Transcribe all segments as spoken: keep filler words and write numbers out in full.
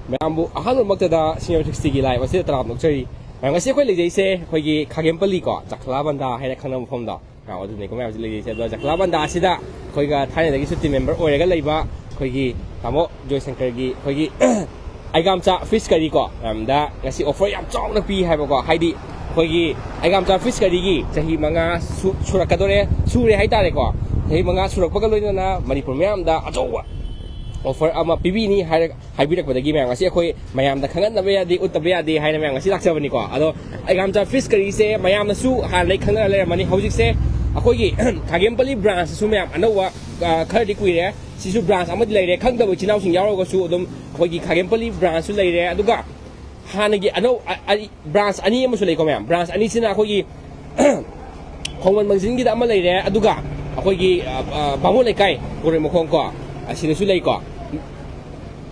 ꯃꯌꯥꯝꯕꯨ ꯑꯍꯥꯟꯕꯃꯛꯇꯗ senior ꯁꯤꯛꯁꯇꯤꯒꯤ life ꯑꯁꯤꯗ ꯇꯔꯥꯝꯅ ꯑꯣꯛꯆꯔꯤ꯫ ꯃꯌꯥꯝ, ꯉꯁꯤ ꯑꯩꯈꯣꯏ ꯂꯩꯖꯩꯁꯦ ꯑꯩꯈꯣꯏꯒꯤ ꯈꯥꯒꯦꯝꯄꯜꯂꯤ ꯀꯣ, ꯆꯈꯂꯥ ꯕꯟꯗꯥ ꯍꯥꯏꯅ ꯈꯪꯅꯕ ꯃꯐꯝꯗꯣ, ꯃꯌꯥꯝ ꯑꯗꯨꯅꯤꯀꯣ ꯃꯌꯥꯝꯁꯤ ꯂꯩꯖꯩꯁꯦ꯫ ꯑꯗꯣ ꯆꯈꯂꯥ ꯕꯟꯗꯥ ꯑꯁꯤꯗ ꯑꯩꯈꯣꯏꯒ ꯊꯥꯏꯅꯗꯒꯤꯁꯨ ꯇꯤꯝ ꯃꯦꯝꯕꯔ ꯑꯣꯏꯔꯒ ꯂꯩꯕ ꯑꯩꯈꯣꯏꯒꯤ ꯇꯥꯃꯣ ꯖꯣꯏꯁꯪꯀꯔꯒꯤ ꯑꯩꯈꯣꯏꯒꯤ ꯑꯩꯒꯥꯝꯆꯥ ꯐꯤꯁ ꯀꯔꯤ ꯀꯣ, ꯃꯌꯥꯝꯗ ꯉꯁꯤ ꯑꯣꯐꯔ ꯌꯥꯝ ꯆꯥꯎꯅ ꯄꯤ ꯍꯥꯏꯕꯀꯣ꯫ ꯍꯥꯏꯗꯤ ꯑꯩꯈꯣꯏꯒꯤ ꯑꯩꯒꯥꯝꯆꯥ ꯐꯤꯁ ꯀꯔꯤꯒꯤ ꯆꯍꯤ ꯃꯉꯥ ꯁꯨ-, ꯁꯨꯔꯛꯀꯗꯣꯔꯦ, ꯁꯨꯔꯦ ꯍꯥꯏꯇꯥꯔꯦꯀꯣ꯫ ꯆꯍꯤ ꯃꯉꯥ ꯁꯨꯔꯛꯄꯒ ꯂꯣꯏꯅꯅ ꯃꯅꯤꯄꯨꯔ ꯃꯌꯥꯝꯗ ꯑꯆꯧꯕ ꯑꯣꯐꯔ ꯑꯃ ꯄꯤꯕꯤꯅꯤ ꯍꯥꯏꯔꯒ ꯍꯥꯏꯕꯤꯔꯛꯄꯗꯒꯤ ꯃꯌꯥꯝ ꯉꯁꯤ ꯑꯩꯈꯣꯏ ꯃꯌꯥꯝꯗ ꯈꯪꯍꯟꯗꯕ ꯌꯥꯗꯦ, ꯎꯠꯇꯕ ꯌꯥꯗꯦ ꯍꯥꯏꯅ ꯃꯌꯥꯝ ꯉꯁꯤ ꯂꯥꯛꯆꯕꯅꯤꯀꯣ꯫ ꯑꯗꯣ ꯑꯩꯒꯥꯝꯆꯥ ꯐꯤꯁ ꯀꯔꯤꯁꯦ ꯃꯌꯥꯝꯅꯁꯨ ꯍꯥꯟꯅꯗꯩ ꯈꯪꯅꯔ ꯂꯩꯔꯝꯃꯅꯤ꯫ ꯍꯧꯖꯤꯛꯁꯦ ꯑꯩꯈꯣꯏꯒꯤ ꯈꯥꯒꯦꯝꯄꯜꯂꯤ ꯕ꯭ꯔꯥꯟꯁꯇꯁꯨ ꯃꯌꯥꯝ ꯑꯅꯧꯕ, ꯑ, ꯈꯔꯗꯤ ꯀꯨꯏꯔꯦ꯫ ꯁꯤꯁꯨ ꯕ꯭ꯔꯥꯟꯁ ꯑꯃꯗꯤ ꯂꯩꯔꯦ꯫ ꯈꯪꯗꯕ ꯏꯆꯤꯟ ꯏꯅꯥꯎꯁꯤꯡ ꯌꯥꯎꯔꯒꯁꯨ ꯑꯗꯨꯝ ꯑꯩꯈꯣꯏꯒꯤ ꯈꯥꯒꯦꯝꯄꯜꯂꯤ ꯕ꯭ꯔꯥꯟꯁꯁꯨ ꯂꯩꯔꯦ꯫ ꯑꯗꯨꯒ ꯍꯥꯟꯅꯒꯤ ꯑꯅꯧ-, ꯑ-, ꯑꯔꯤ-, ꯕ꯭ꯔꯥꯟꯁ ꯑꯅꯤ ꯑꯃꯁꯨ ꯂꯩꯀꯣ ꯃꯌꯥꯝ꯫ ꯕ꯭ꯔꯥꯟꯁ ꯑꯅꯤꯁꯤꯅ ꯑꯩꯈꯣꯏꯒꯤ ꯈꯣꯡꯃꯟ ꯃꯪꯖꯤꯟꯒꯤꯗ ꯑꯃ ꯂꯩꯔꯦ, ꯑꯗꯨꯒ ꯑꯩꯈꯣꯏꯒꯤ, ꯑ, ꯑ, ꯕꯥꯃꯣꯟ ꯂꯩꯀꯥꯏ ꯄꯨꯔꯣꯏ ꯃꯈꯣꯡ ꯀꯣ, ꯑꯁꯤꯗꯁꯨ ꯂꯩꯀꯣ꯫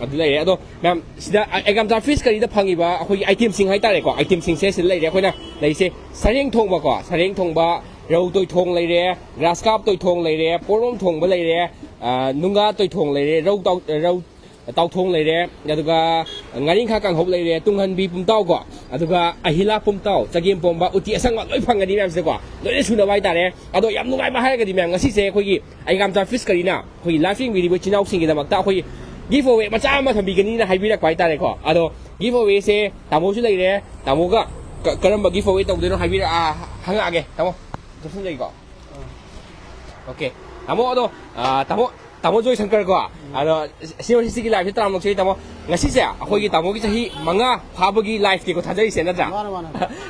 ꯑꯗꯨ ꯂꯩꯔꯦ꯫ ꯑꯗꯣ ꯃꯌꯥꯝ, ꯁꯤꯗ ꯑꯦꯒꯥꯝꯆꯥ ꯐꯤꯁ ꯀꯔꯤꯗ ꯐꯪꯉꯤꯕ ꯑꯩꯈꯣꯏꯒꯤ ꯑꯥꯏꯇꯦꯝꯁꯤꯡ ꯍꯥꯏꯇꯥꯔꯦꯀꯣ, ꯑꯥꯏꯇꯦꯝꯁꯤꯡꯁꯦ ꯁꯤꯗ ꯂꯩꯔꯦ꯫ ꯑꯩꯈꯣꯏꯅ ꯂꯩꯁꯦ ꯁꯔꯦꯡ ꯊꯣꯡꯕꯀꯣ, ꯁꯔꯦꯡ ꯊꯣꯡꯕ, ꯔꯧ ꯇꯣꯏꯊꯣꯡ ꯂꯩꯔꯦ, ꯒ꯭ꯔꯥꯁ ꯀꯥꯞ ꯇꯣꯏꯊꯣꯡ ꯂꯩꯔꯦ, ꯄꯣꯔꯣꯝ ꯊꯣꯡꯕ ꯂꯩꯔꯦ, ꯑ, ꯅꯨꯡꯒꯥ ꯇꯣꯏꯊꯣꯡ ꯂꯩꯔꯦ, ꯔꯧ ꯇꯥꯎ-, ꯔꯧ ꯇꯥꯎꯊꯣꯡ ꯂꯩꯔꯦ, ꯑꯗꯨꯒ ꯉꯥꯔꯤꯡꯈꯥ ꯀꯥꯡꯍꯧ ꯂꯩꯔꯦ, ꯇꯨꯡꯍꯟꯕꯤ ꯄꯨꯝꯇꯥꯎ ꯀꯣ, ꯑꯗꯨꯒ ꯑꯍꯤꯂꯥ ꯄꯨꯝꯇꯥꯎ, ꯆꯒꯦꯝ ꯄꯣꯝꯕ, ꯎꯇꯤ ꯑꯁꯪꯕ ꯂꯣꯏ ꯐꯪꯒꯅꯤ ꯃꯌꯥꯝꯁꯦꯀꯣ, ꯂꯣꯏꯅ ꯁꯨꯅꯕ ꯍꯥꯏꯇꯥꯔꯦ꯫ ꯑꯗꯣ ꯌꯥꯝ ꯅꯨꯡꯉꯥꯏꯕ ꯍꯥꯏꯔꯒꯗꯤ ꯃꯌꯥꯝ, ꯉꯁꯤꯁꯦ ꯑꯩꯈꯣꯏꯒꯤ ꯑꯩꯒꯥꯝꯆꯥ ꯐꯤꯁ ꯀꯔꯤꯅ ꯑꯩꯈꯣꯏꯒꯤ ꯂꯥꯏꯐ ꯌꯦꯡꯕꯤꯔꯤꯕ ꯏꯆꯤꯟ ꯏꯅꯥꯎꯁꯤꯡꯒꯤꯗꯃꯛꯇ ꯑꯩꯈꯣꯏꯒꯤ ꯒꯤꯐ ꯑꯋꯦ ꯃꯆꯥ ꯑꯃ ꯊꯝꯕꯤꯒꯅꯤꯅ ꯍꯥꯏꯕꯤꯔꯛꯄ ꯍꯥꯏꯇꯥꯔꯦꯀꯣ꯫ ꯑꯗꯣ ꯒꯤꯐ ꯑꯋꯦꯁꯦ ꯇꯥꯃꯣꯁꯨ ꯂꯩꯔꯦ, ꯇꯥꯃꯣꯒ ꯀ-, ꯀꯔꯝꯕ ꯒꯤꯐ ꯑꯋꯦ ꯇꯧꯗꯣꯏꯅꯣ ꯍꯥꯏꯕꯤꯔꯛ-, ꯑ, ꯍꯪꯉꯛꯑꯒꯦ ꯇꯥꯃꯣ꯫ ꯖꯣꯟꯁꯟ ꯂꯩꯀꯣ? ꯑꯣꯀꯦ꯫ ꯇꯥꯃꯣ ꯑꯗꯣ, ꯑ, ꯇꯥꯃꯣ, ꯇꯥꯃꯣ ꯖꯣꯏ ꯁꯪꯀꯔ ꯀꯣ? ꯎꯝ꯫ ꯑꯗꯣ ꯁꯤꯅꯤꯌꯔ ꯁꯤꯛꯁꯇꯤꯒꯤ ꯂꯥꯏꯐꯁꯦ ꯇꯔꯥꯝꯅ ꯑꯣꯛꯆꯔꯤ ꯇꯥꯃꯣ꯫ ꯉꯁꯤꯁꯦ ꯑꯩꯈꯣꯏꯒꯤ ꯇꯥꯃꯣꯒꯤ ꯆꯍꯤ ꯃꯉꯥ ꯐꯥꯕꯒꯤ ꯂꯥꯏꯐꯅꯤꯀꯣ ꯊꯥꯖꯔꯤꯁꯦ, ꯅꯠꯇ꯭ꯔꯥ? ꯃꯥꯅꯦ, ꯃꯥꯅꯦ꯫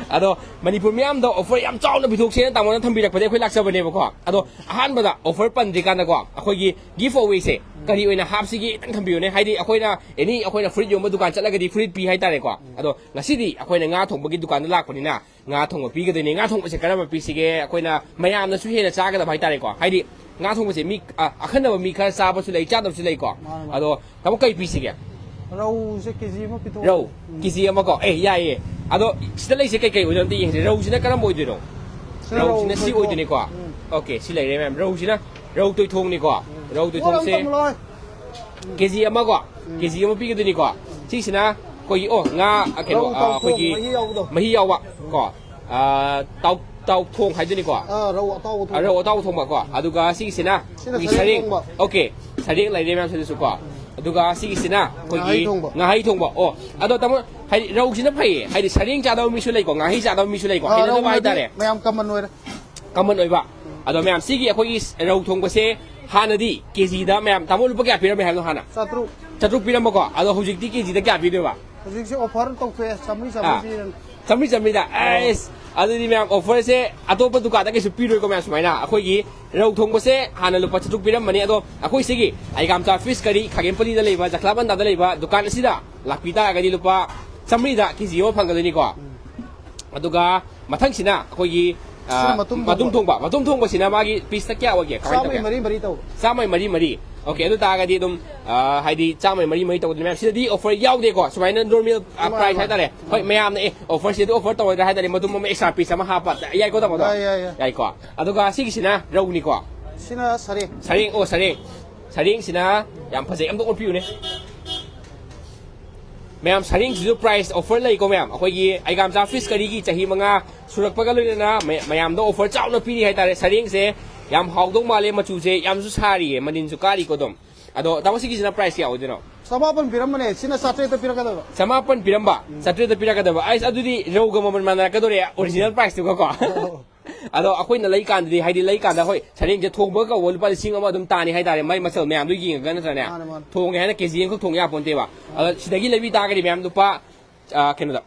ꯑꯗꯣ ꯃꯅꯤꯄꯨꯔ ꯃꯤꯌꯥꯝꯗ ꯑꯣꯐꯔ ꯌꯥꯝ ꯆꯥꯎꯅ ꯄꯤꯊꯣꯛꯁꯦꯅ ꯇꯥꯃꯣꯅ ꯊꯝꯕꯤꯔꯛꯄꯗꯒꯤ ꯑꯩꯈꯣꯏ ꯂꯥꯛꯆꯕꯅꯦꯕꯀꯣ꯫ ꯑꯗꯣ ꯑꯍꯥꯟꯕꯗ ꯑꯣꯐꯔ ꯄꯟꯗ꯭ꯔꯤꯀꯥꯟꯗꯀꯣ, ꯑꯩꯈꯣꯏꯒꯤ ꯒꯤꯐ ꯑꯋꯦꯁꯦ ꯀꯔꯤ ꯑꯣꯏꯅ ꯍꯥꯞꯁꯤꯒꯦ ꯈꯤꯇꯪ ꯊꯝꯕꯤꯌꯨꯅꯦ꯫ ꯍꯥꯏꯗꯤ ꯑꯩꯈꯣꯏꯅ ꯑꯦꯅꯤ ꯑꯩꯈꯣꯏꯅ ꯐꯨꯔꯤꯠ ꯌꯣꯟꯕ ꯗꯨꯀꯥꯟ ꯆꯠꯂꯒꯗꯤ ꯐꯨꯔꯤꯠ ꯄꯤ ꯍꯥꯏꯇꯥꯔꯦꯀꯣ꯫ ꯑꯗꯣ ꯉꯁꯤꯗꯤ ꯑꯩꯈꯣꯏꯅ ꯉꯥ ꯊꯣꯡꯕꯒꯤ ꯗꯨꯀꯥꯟꯗ ꯂꯥꯛꯄꯅꯤꯅ ꯉꯥ ꯊꯣꯡꯕ ꯄꯤꯒꯗꯣꯏꯅꯦ꯫ ꯉꯥ ꯊꯣꯡꯕꯁꯦ ꯀꯔꯝꯕ ꯄꯤꯁꯤꯒꯦ? ꯑꯩꯈꯣꯏꯅ ꯃꯌꯥꯝꯅꯁꯨ ꯍꯦꯟꯅ ꯆꯥꯒꯗꯕ ꯍꯥꯏꯇꯥꯔꯦꯀꯣ꯫ ꯍꯥꯏꯗꯤ ꯉꯥ ꯊꯣꯡꯕꯁꯦ ꯃꯤ, ꯑ, ꯑꯈꯟꯅꯕ ꯃꯤ ꯈꯔ ꯆꯥꯕꯁꯨ ꯂꯩ, ꯆꯥꯗꯕꯁꯨ ꯂꯩꯀꯣ꯫ ꯃꯥꯅꯦ, ꯃꯥꯅꯦ꯫ ꯑꯗꯣ ꯇꯥꯃꯣ ꯀꯩ ꯄꯤꯁꯤꯒꯦ? ꯔꯧꯁꯦ ꯀꯦ ꯖꯤ ꯑꯃ ꯄꯤꯊꯣꯛꯑꯣ꯫ ꯔꯧ ꯎꯝ꯫ ꯀꯦ ꯖꯤ ꯑꯃꯀꯣ꯫ ꯑꯦ, ꯌꯥꯏꯌꯦ꯫ ꯑꯗꯣ ꯁꯤꯗ ꯂꯩꯁꯦ ꯀꯩꯀꯩ ꯑꯣꯏꯗꯣꯏꯅꯣ ꯑꯝꯇ ꯌꯦꯡꯁꯦ꯫ ꯔꯧꯁꯤꯅ ꯀꯔꯝꯕ ꯑꯣꯏꯗꯣꯏꯅꯣ? ꯁꯤꯅ ꯔꯧꯁꯤꯅ ꯔꯧ ꯁꯤ ꯇꯣꯏꯊꯣꯡ꯫ ꯑꯣꯏꯗꯣꯏꯅꯤꯀꯣ꯫ ꯎꯝ꯫ ꯑꯣꯀꯦ, ꯁꯤ ꯂꯩꯔꯦ ꯃꯌꯥꯝ꯫ ꯔꯧꯁꯤꯅ ꯔꯧ ꯇꯣꯏꯊꯣꯡꯅꯤꯀꯣ꯫ ꯎꯝ꯫ ꯔꯧ ꯄꯣꯠ ꯑꯝꯇ ꯇꯣꯏꯊꯣꯡꯁꯦ ꯂꯧꯔꯣꯏ꯫ ꯀꯦ ꯖꯤ ꯑꯃꯀꯣ꯫ ꯎꯝ꯫ ꯀꯦ ꯖꯤ ꯑꯃ ꯄꯤꯒꯗꯣꯏꯅꯤꯀꯣ꯫ ꯁꯤꯁꯤꯅ ꯑꯩꯈꯣꯏꯒꯤ, ꯑꯣ, ꯉꯥ, ꯑ, ꯀꯩꯅꯣ, ꯔꯧ ꯑ, ꯇꯥꯎꯊꯣꯡ, ꯑꯩꯈꯣꯏꯒꯤ ꯃꯍꯤ ꯌꯥꯎꯕꯗꯣ꯫ ꯃꯍꯤ ꯌꯥꯎꯕ ꯀꯣ, ꯑ, ꯇꯥꯎ-, ꯇꯥꯎꯊꯣꯡ ꯍꯥꯏꯗꯣꯏꯅꯤꯀꯣ꯫ ꯑ, ꯔꯧ ꯑꯇꯥꯎꯕ ꯑ, ꯊꯣꯡꯕ꯫ ꯔꯧ ꯑꯇꯥꯎꯕ ꯊꯣꯡꯕ ꯀꯣ꯫ ꯑꯗꯨꯒ ꯁꯤꯒꯤꯁꯤꯅ ꯁꯤꯅ ꯑꯩꯈꯣꯏꯒꯤ ꯁꯔꯦꯡ ꯁꯔꯦꯡ꯫ ꯊꯣꯡꯕ꯫ ꯑꯣꯀꯦ, ꯁꯔꯦꯡ ꯂꯩꯔꯦ ꯃꯌꯥꯝ ꯁꯤꯗꯁꯨ ꯀꯣ꯫ ꯑꯗꯨꯒ ꯁꯤꯒꯤꯁꯤꯅ ꯑꯩꯈꯣꯏꯒꯤ ꯉꯥꯍꯩ ꯊꯣꯡꯕ꯫ ꯉꯥꯍꯩ ꯊꯣꯡꯕ꯫ ꯑꯣ, ꯑꯗꯣ ꯇꯥꯃꯣ, ꯍꯥꯏꯗꯤ ꯔꯧꯁꯤꯅ ꯐꯩꯌꯦ, ꯍꯥꯏꯗꯤ ꯁꯔꯦꯡ ꯆꯥꯗꯕ ꯃꯤꯁꯨ ꯂꯩꯀꯣ, ꯉꯥꯍꯩ ꯆꯥꯗꯕ ꯃꯤꯁꯨ ꯂꯩꯀꯣ, ꯑ, ꯍꯩꯅꯗꯕ ꯔꯧ ꯍꯥꯏꯗꯤ ꯍꯥꯏꯇꯥꯔꯦ꯫ ꯃꯌꯥꯝ ꯀꯃꯟ ꯑꯣꯏꯔꯦ꯫ ꯀꯃꯟ ꯑꯣꯏꯕ꯫ ꯑꯗꯣ ꯃꯌꯥꯝ, ꯁꯤꯒꯤ ꯑꯩꯈꯣꯏꯒꯤ ꯔꯧ ꯊꯣꯡꯕꯁꯦ ꯍꯥꯟꯅꯗꯤ ꯀꯦꯖꯤꯗ, ꯃꯌꯥꯝ, ꯇꯥꯃꯣ, ꯂꯨꯄꯥ ꯀꯌꯥ ꯄꯤꯔꯝꯃꯦ ꯍꯥꯏꯕꯅꯣ ꯍꯥꯟꯅ? ꯆꯥꯇ꯭ꯔꯨꯛ꯫ ꯆꯥꯇ꯭ꯔꯨꯛ ꯄꯤꯔꯝꯕꯀꯣ꯫ ꯑꯗꯣ ꯍꯧꯖꯤꯛꯇꯤ ꯀꯦꯖꯤꯗ ꯀꯌꯥ ꯄꯤꯗꯣꯏꯕ? ꯍꯧꯖꯤꯛꯁꯦ ꯑꯣꯐꯔ ꯇꯧꯊꯣꯛꯑꯦ, ꯆꯥꯝꯃꯔꯤ, ꯆꯥꯝꯃꯔꯤ ꯑꯥ꯫ ꯄꯤꯔꯅꯤ꯫ ꯆꯥꯝꯃꯔꯤ, ꯆꯥꯝꯃꯔꯤꯗ? ꯑꯥ꯫ ꯑꯦꯁ, ꯑꯗꯨꯗꯤ ꯃꯌꯥꯝ, ꯑꯣꯐꯔꯁꯦ ꯑꯇꯣꯞꯄ ꯗꯨꯀꯥꯟꯗ ꯀꯩꯁꯨ ꯄꯤꯔꯣꯏꯀꯣ ꯃꯌꯥꯝ, ꯁꯨꯃꯥꯏꯅ꯫ ꯑꯩꯈꯣꯏꯒꯤ ꯔꯧ ꯊꯣꯡꯕꯁꯦ ꯍꯥꯟꯅ ꯂꯨꯄꯥ ꯆꯥꯇ꯭ꯔꯨꯛ ꯄꯤꯔꯝꯕꯅꯤ, ꯑꯗꯣ ꯑꯩꯈꯣꯏ ꯁꯤꯒꯤ ꯑꯩꯒꯥꯝꯆꯥ ꯐꯤꯁ ꯀꯔꯤ, ꯈꯥꯒꯦꯝꯄꯜꯂꯤꯗ ꯂꯩꯕ, ꯖꯈ꯭ꯂꯥꯕꯟꯗꯥꯗ ꯂꯩꯕ ꯗꯨꯀꯥꯟ ꯑꯁꯤꯗ ꯂꯥꯛꯄꯤ ꯇꯥꯔꯒꯗꯤ ꯂꯨꯄꯥ ꯆꯥꯝꯃꯔꯤꯗ ꯀꯦꯖꯤ ꯑꯃ ꯐꯪꯒꯗꯣꯏꯅꯤꯀꯣ꯫ ꯎꯝ꯫ ꯑꯗꯨꯒ ꯃꯊꯪꯁꯤꯅ ꯑꯩꯈꯣꯏꯒꯤ, ꯑ, ꯁꯤꯅ ꯃꯇꯨꯝ ꯃꯇꯨꯝ ꯊꯣꯡꯕ꯫ ꯊꯣꯡꯕ꯫ ꯃꯇꯨꯝ ꯊꯣꯡꯕꯁꯤꯅ ꯃꯥꯒꯤ ꯄꯤꯁꯇ ꯀꯌꯥ ꯑꯣꯏꯒꯦ? ꯀꯃꯥꯏꯅ ꯆꯥꯝꯃꯩ ꯇꯧꯒꯦ? ꯃꯔꯤ ꯃꯔꯤ ꯇꯧꯕ꯫ ꯆꯥꯝꯃꯩ ꯃꯔꯤ ꯃꯔꯤ꯫ ꯑꯣꯀꯦ, ꯑꯗꯨ ꯇꯥꯔꯒꯗꯤ ꯑꯗꯨꯝ, ꯑ, ꯍꯥꯏꯗꯤ ꯆꯥꯝꯃꯩ ꯃꯔꯤ ꯃꯔꯤ ꯇꯧꯕꯗꯨꯅ ꯃꯌꯥꯝ ꯁꯤꯗꯗꯤ ꯑꯣꯐꯔ ꯌꯥꯎꯗꯦꯀꯣ, ꯁꯨꯃꯥꯏꯅ ꯅꯣꯔꯃꯦꯜ, ꯑ, ꯃꯥꯅꯦ, ꯄ꯭ꯔꯥꯏꯁ ꯃꯥꯅꯦ꯫ ꯍꯥꯏꯇꯥꯔꯦ꯫ ꯍꯣꯏ, ꯃꯌꯥꯝꯅ, "ꯑꯦ, ꯑꯣꯐꯔꯁꯤꯗꯤ ꯑꯣꯐꯔ ꯇꯧꯔꯣꯏꯗ꯭ꯔꯥ?" ꯍꯥꯏꯇꯥꯔꯦ, ꯃꯇꯨꯝ ꯑꯃ ꯑꯦꯛꯁꯇ꯭ꯔꯥ ꯄꯤꯁ ꯑꯃ ꯍꯥꯞꯄ ꯌꯥꯏꯀꯣ, ꯇꯥꯃꯣꯗꯣ? ꯌꯥꯏ, ꯌꯥꯏ, ꯌꯥꯏ꯫ ꯌꯥꯏꯀꯣ꯫ ꯑꯗꯨꯒ ꯁꯤꯒꯤꯁꯤꯅ ꯔꯧꯅꯤꯀꯣ꯫ ꯁꯤꯅ ꯁꯔꯦꯡ꯫ ꯁꯔꯦꯡ, ꯑꯣ, ꯁꯔꯦꯡ꯫ ꯁꯔꯦꯡꯁꯤꯅ ꯌꯥꯝ ꯐꯖꯩ, ꯑꯝꯇ ꯑꯣꯠꯄꯤꯌꯨꯅꯦ꯫ ꯃꯌꯥꯝ, ꯁꯔꯦꯡꯁꯤꯁꯨ ꯄ꯭ꯔꯥꯏꯁ ꯑꯣꯐꯔ ꯂꯩꯀꯣ ꯃꯌꯥꯝ꯫ ꯑꯩꯈꯣꯏꯒꯤ ꯑꯩꯒꯥꯝꯆꯥ ꯐꯤꯁ ꯀꯔꯤꯒꯤ ꯆꯍꯤ ꯃꯉꯥ ꯁꯨꯔꯛꯄꯒ ꯂꯣꯏꯅꯅ ꯃꯌꯥ-, ꯃꯌꯥꯝꯗ ꯑꯣꯐꯔ ꯆꯥꯎꯅ ꯄꯤꯔꯤ ꯍꯥꯏꯇꯥꯔꯦ꯫ ꯁꯔꯦꯡꯁꯦ ꯌꯥꯝ ꯍꯥꯎꯗꯧ ꯃꯥꯜꯂꯦ, ꯃꯆꯨꯁꯦ ꯌꯥꯝꯁꯨ ꯁꯥꯔꯤꯌꯦ, ꯃꯅꯤꯟꯁꯨ ꯀꯥꯔꯤꯀꯣ ꯑꯗꯨꯝ꯫ ꯑꯗꯣ ꯇꯥꯃꯣ, ꯁꯤꯒꯤꯁꯤꯅ ꯄ꯭ꯔꯥꯏꯁ ꯀꯌꯥ ꯑꯣꯏꯗꯣꯏꯅꯣ? ꯆꯃꯥꯄꯟ ꯄꯤꯔꯝꯕꯅꯦ, ꯁꯤꯅ ꯆꯥꯇ꯭ꯔꯦꯠꯇ ꯄꯤꯔꯛꯀꯗꯕ꯫ ꯆꯃꯥꯄꯟ ꯄꯤꯔꯝꯕ, ꯎꯝ꯫ ꯆꯥꯇ꯭ꯔꯦꯠꯇ ꯄꯤꯔꯛꯀꯗꯕ꯫ ꯑꯩꯁ, ꯑꯗꯨꯗꯤ ꯔꯧꯒ ꯃꯃꯜ ꯃꯥꯟꯅꯔꯛꯀꯗꯣꯔꯦ, ꯑꯣꯔꯤꯖꯤꯅꯦꯜ ꯄ꯭ꯔꯥꯏꯁꯇꯨꯒꯀꯣ꯫ ꯑꯣ꯫ ꯑꯗꯣ ꯑꯩꯈꯣꯏꯅ ꯂꯩꯀꯥꯟꯗꯗꯤ, ꯍꯥꯏꯗꯤ ꯂꯩꯀꯥꯟꯗ, ꯍꯣꯏ, ꯁꯔꯦꯡꯁꯦ ꯊꯣꯡꯕꯒ ꯀꯧꯕ ꯂꯨꯄꯥ ꯂꯤꯁꯤꯡ ꯑꯃ ꯑꯗꯨꯝ ꯇꯥꯅꯤ ꯍꯥꯏꯇꯥꯔꯦ, ꯃꯥꯏ ꯃꯆꯜ ꯃꯌꯥꯝꯗꯣ ꯌꯦꯡꯉꯒ, ꯅꯠꯇ꯭ꯔꯅꯦ? ꯃꯥꯅꯦ, ꯃꯥꯅꯦ꯫ ꯊꯣꯡꯉꯦ ꯍꯥꯏꯅ ꯀꯦꯖꯤ ꯑꯃꯈꯛ ꯊꯣꯡ ꯌꯥꯄꯣꯟꯇꯦꯕ꯫ ꯑꯗꯣ ꯁꯤꯗꯒꯤ ꯂꯩꯕꯤ ꯇꯥꯔꯒꯗꯤ ꯃꯌꯥꯝ ꯂꯨꯄꯥ, ꯑ, ꯀꯩꯅꯣꯗ,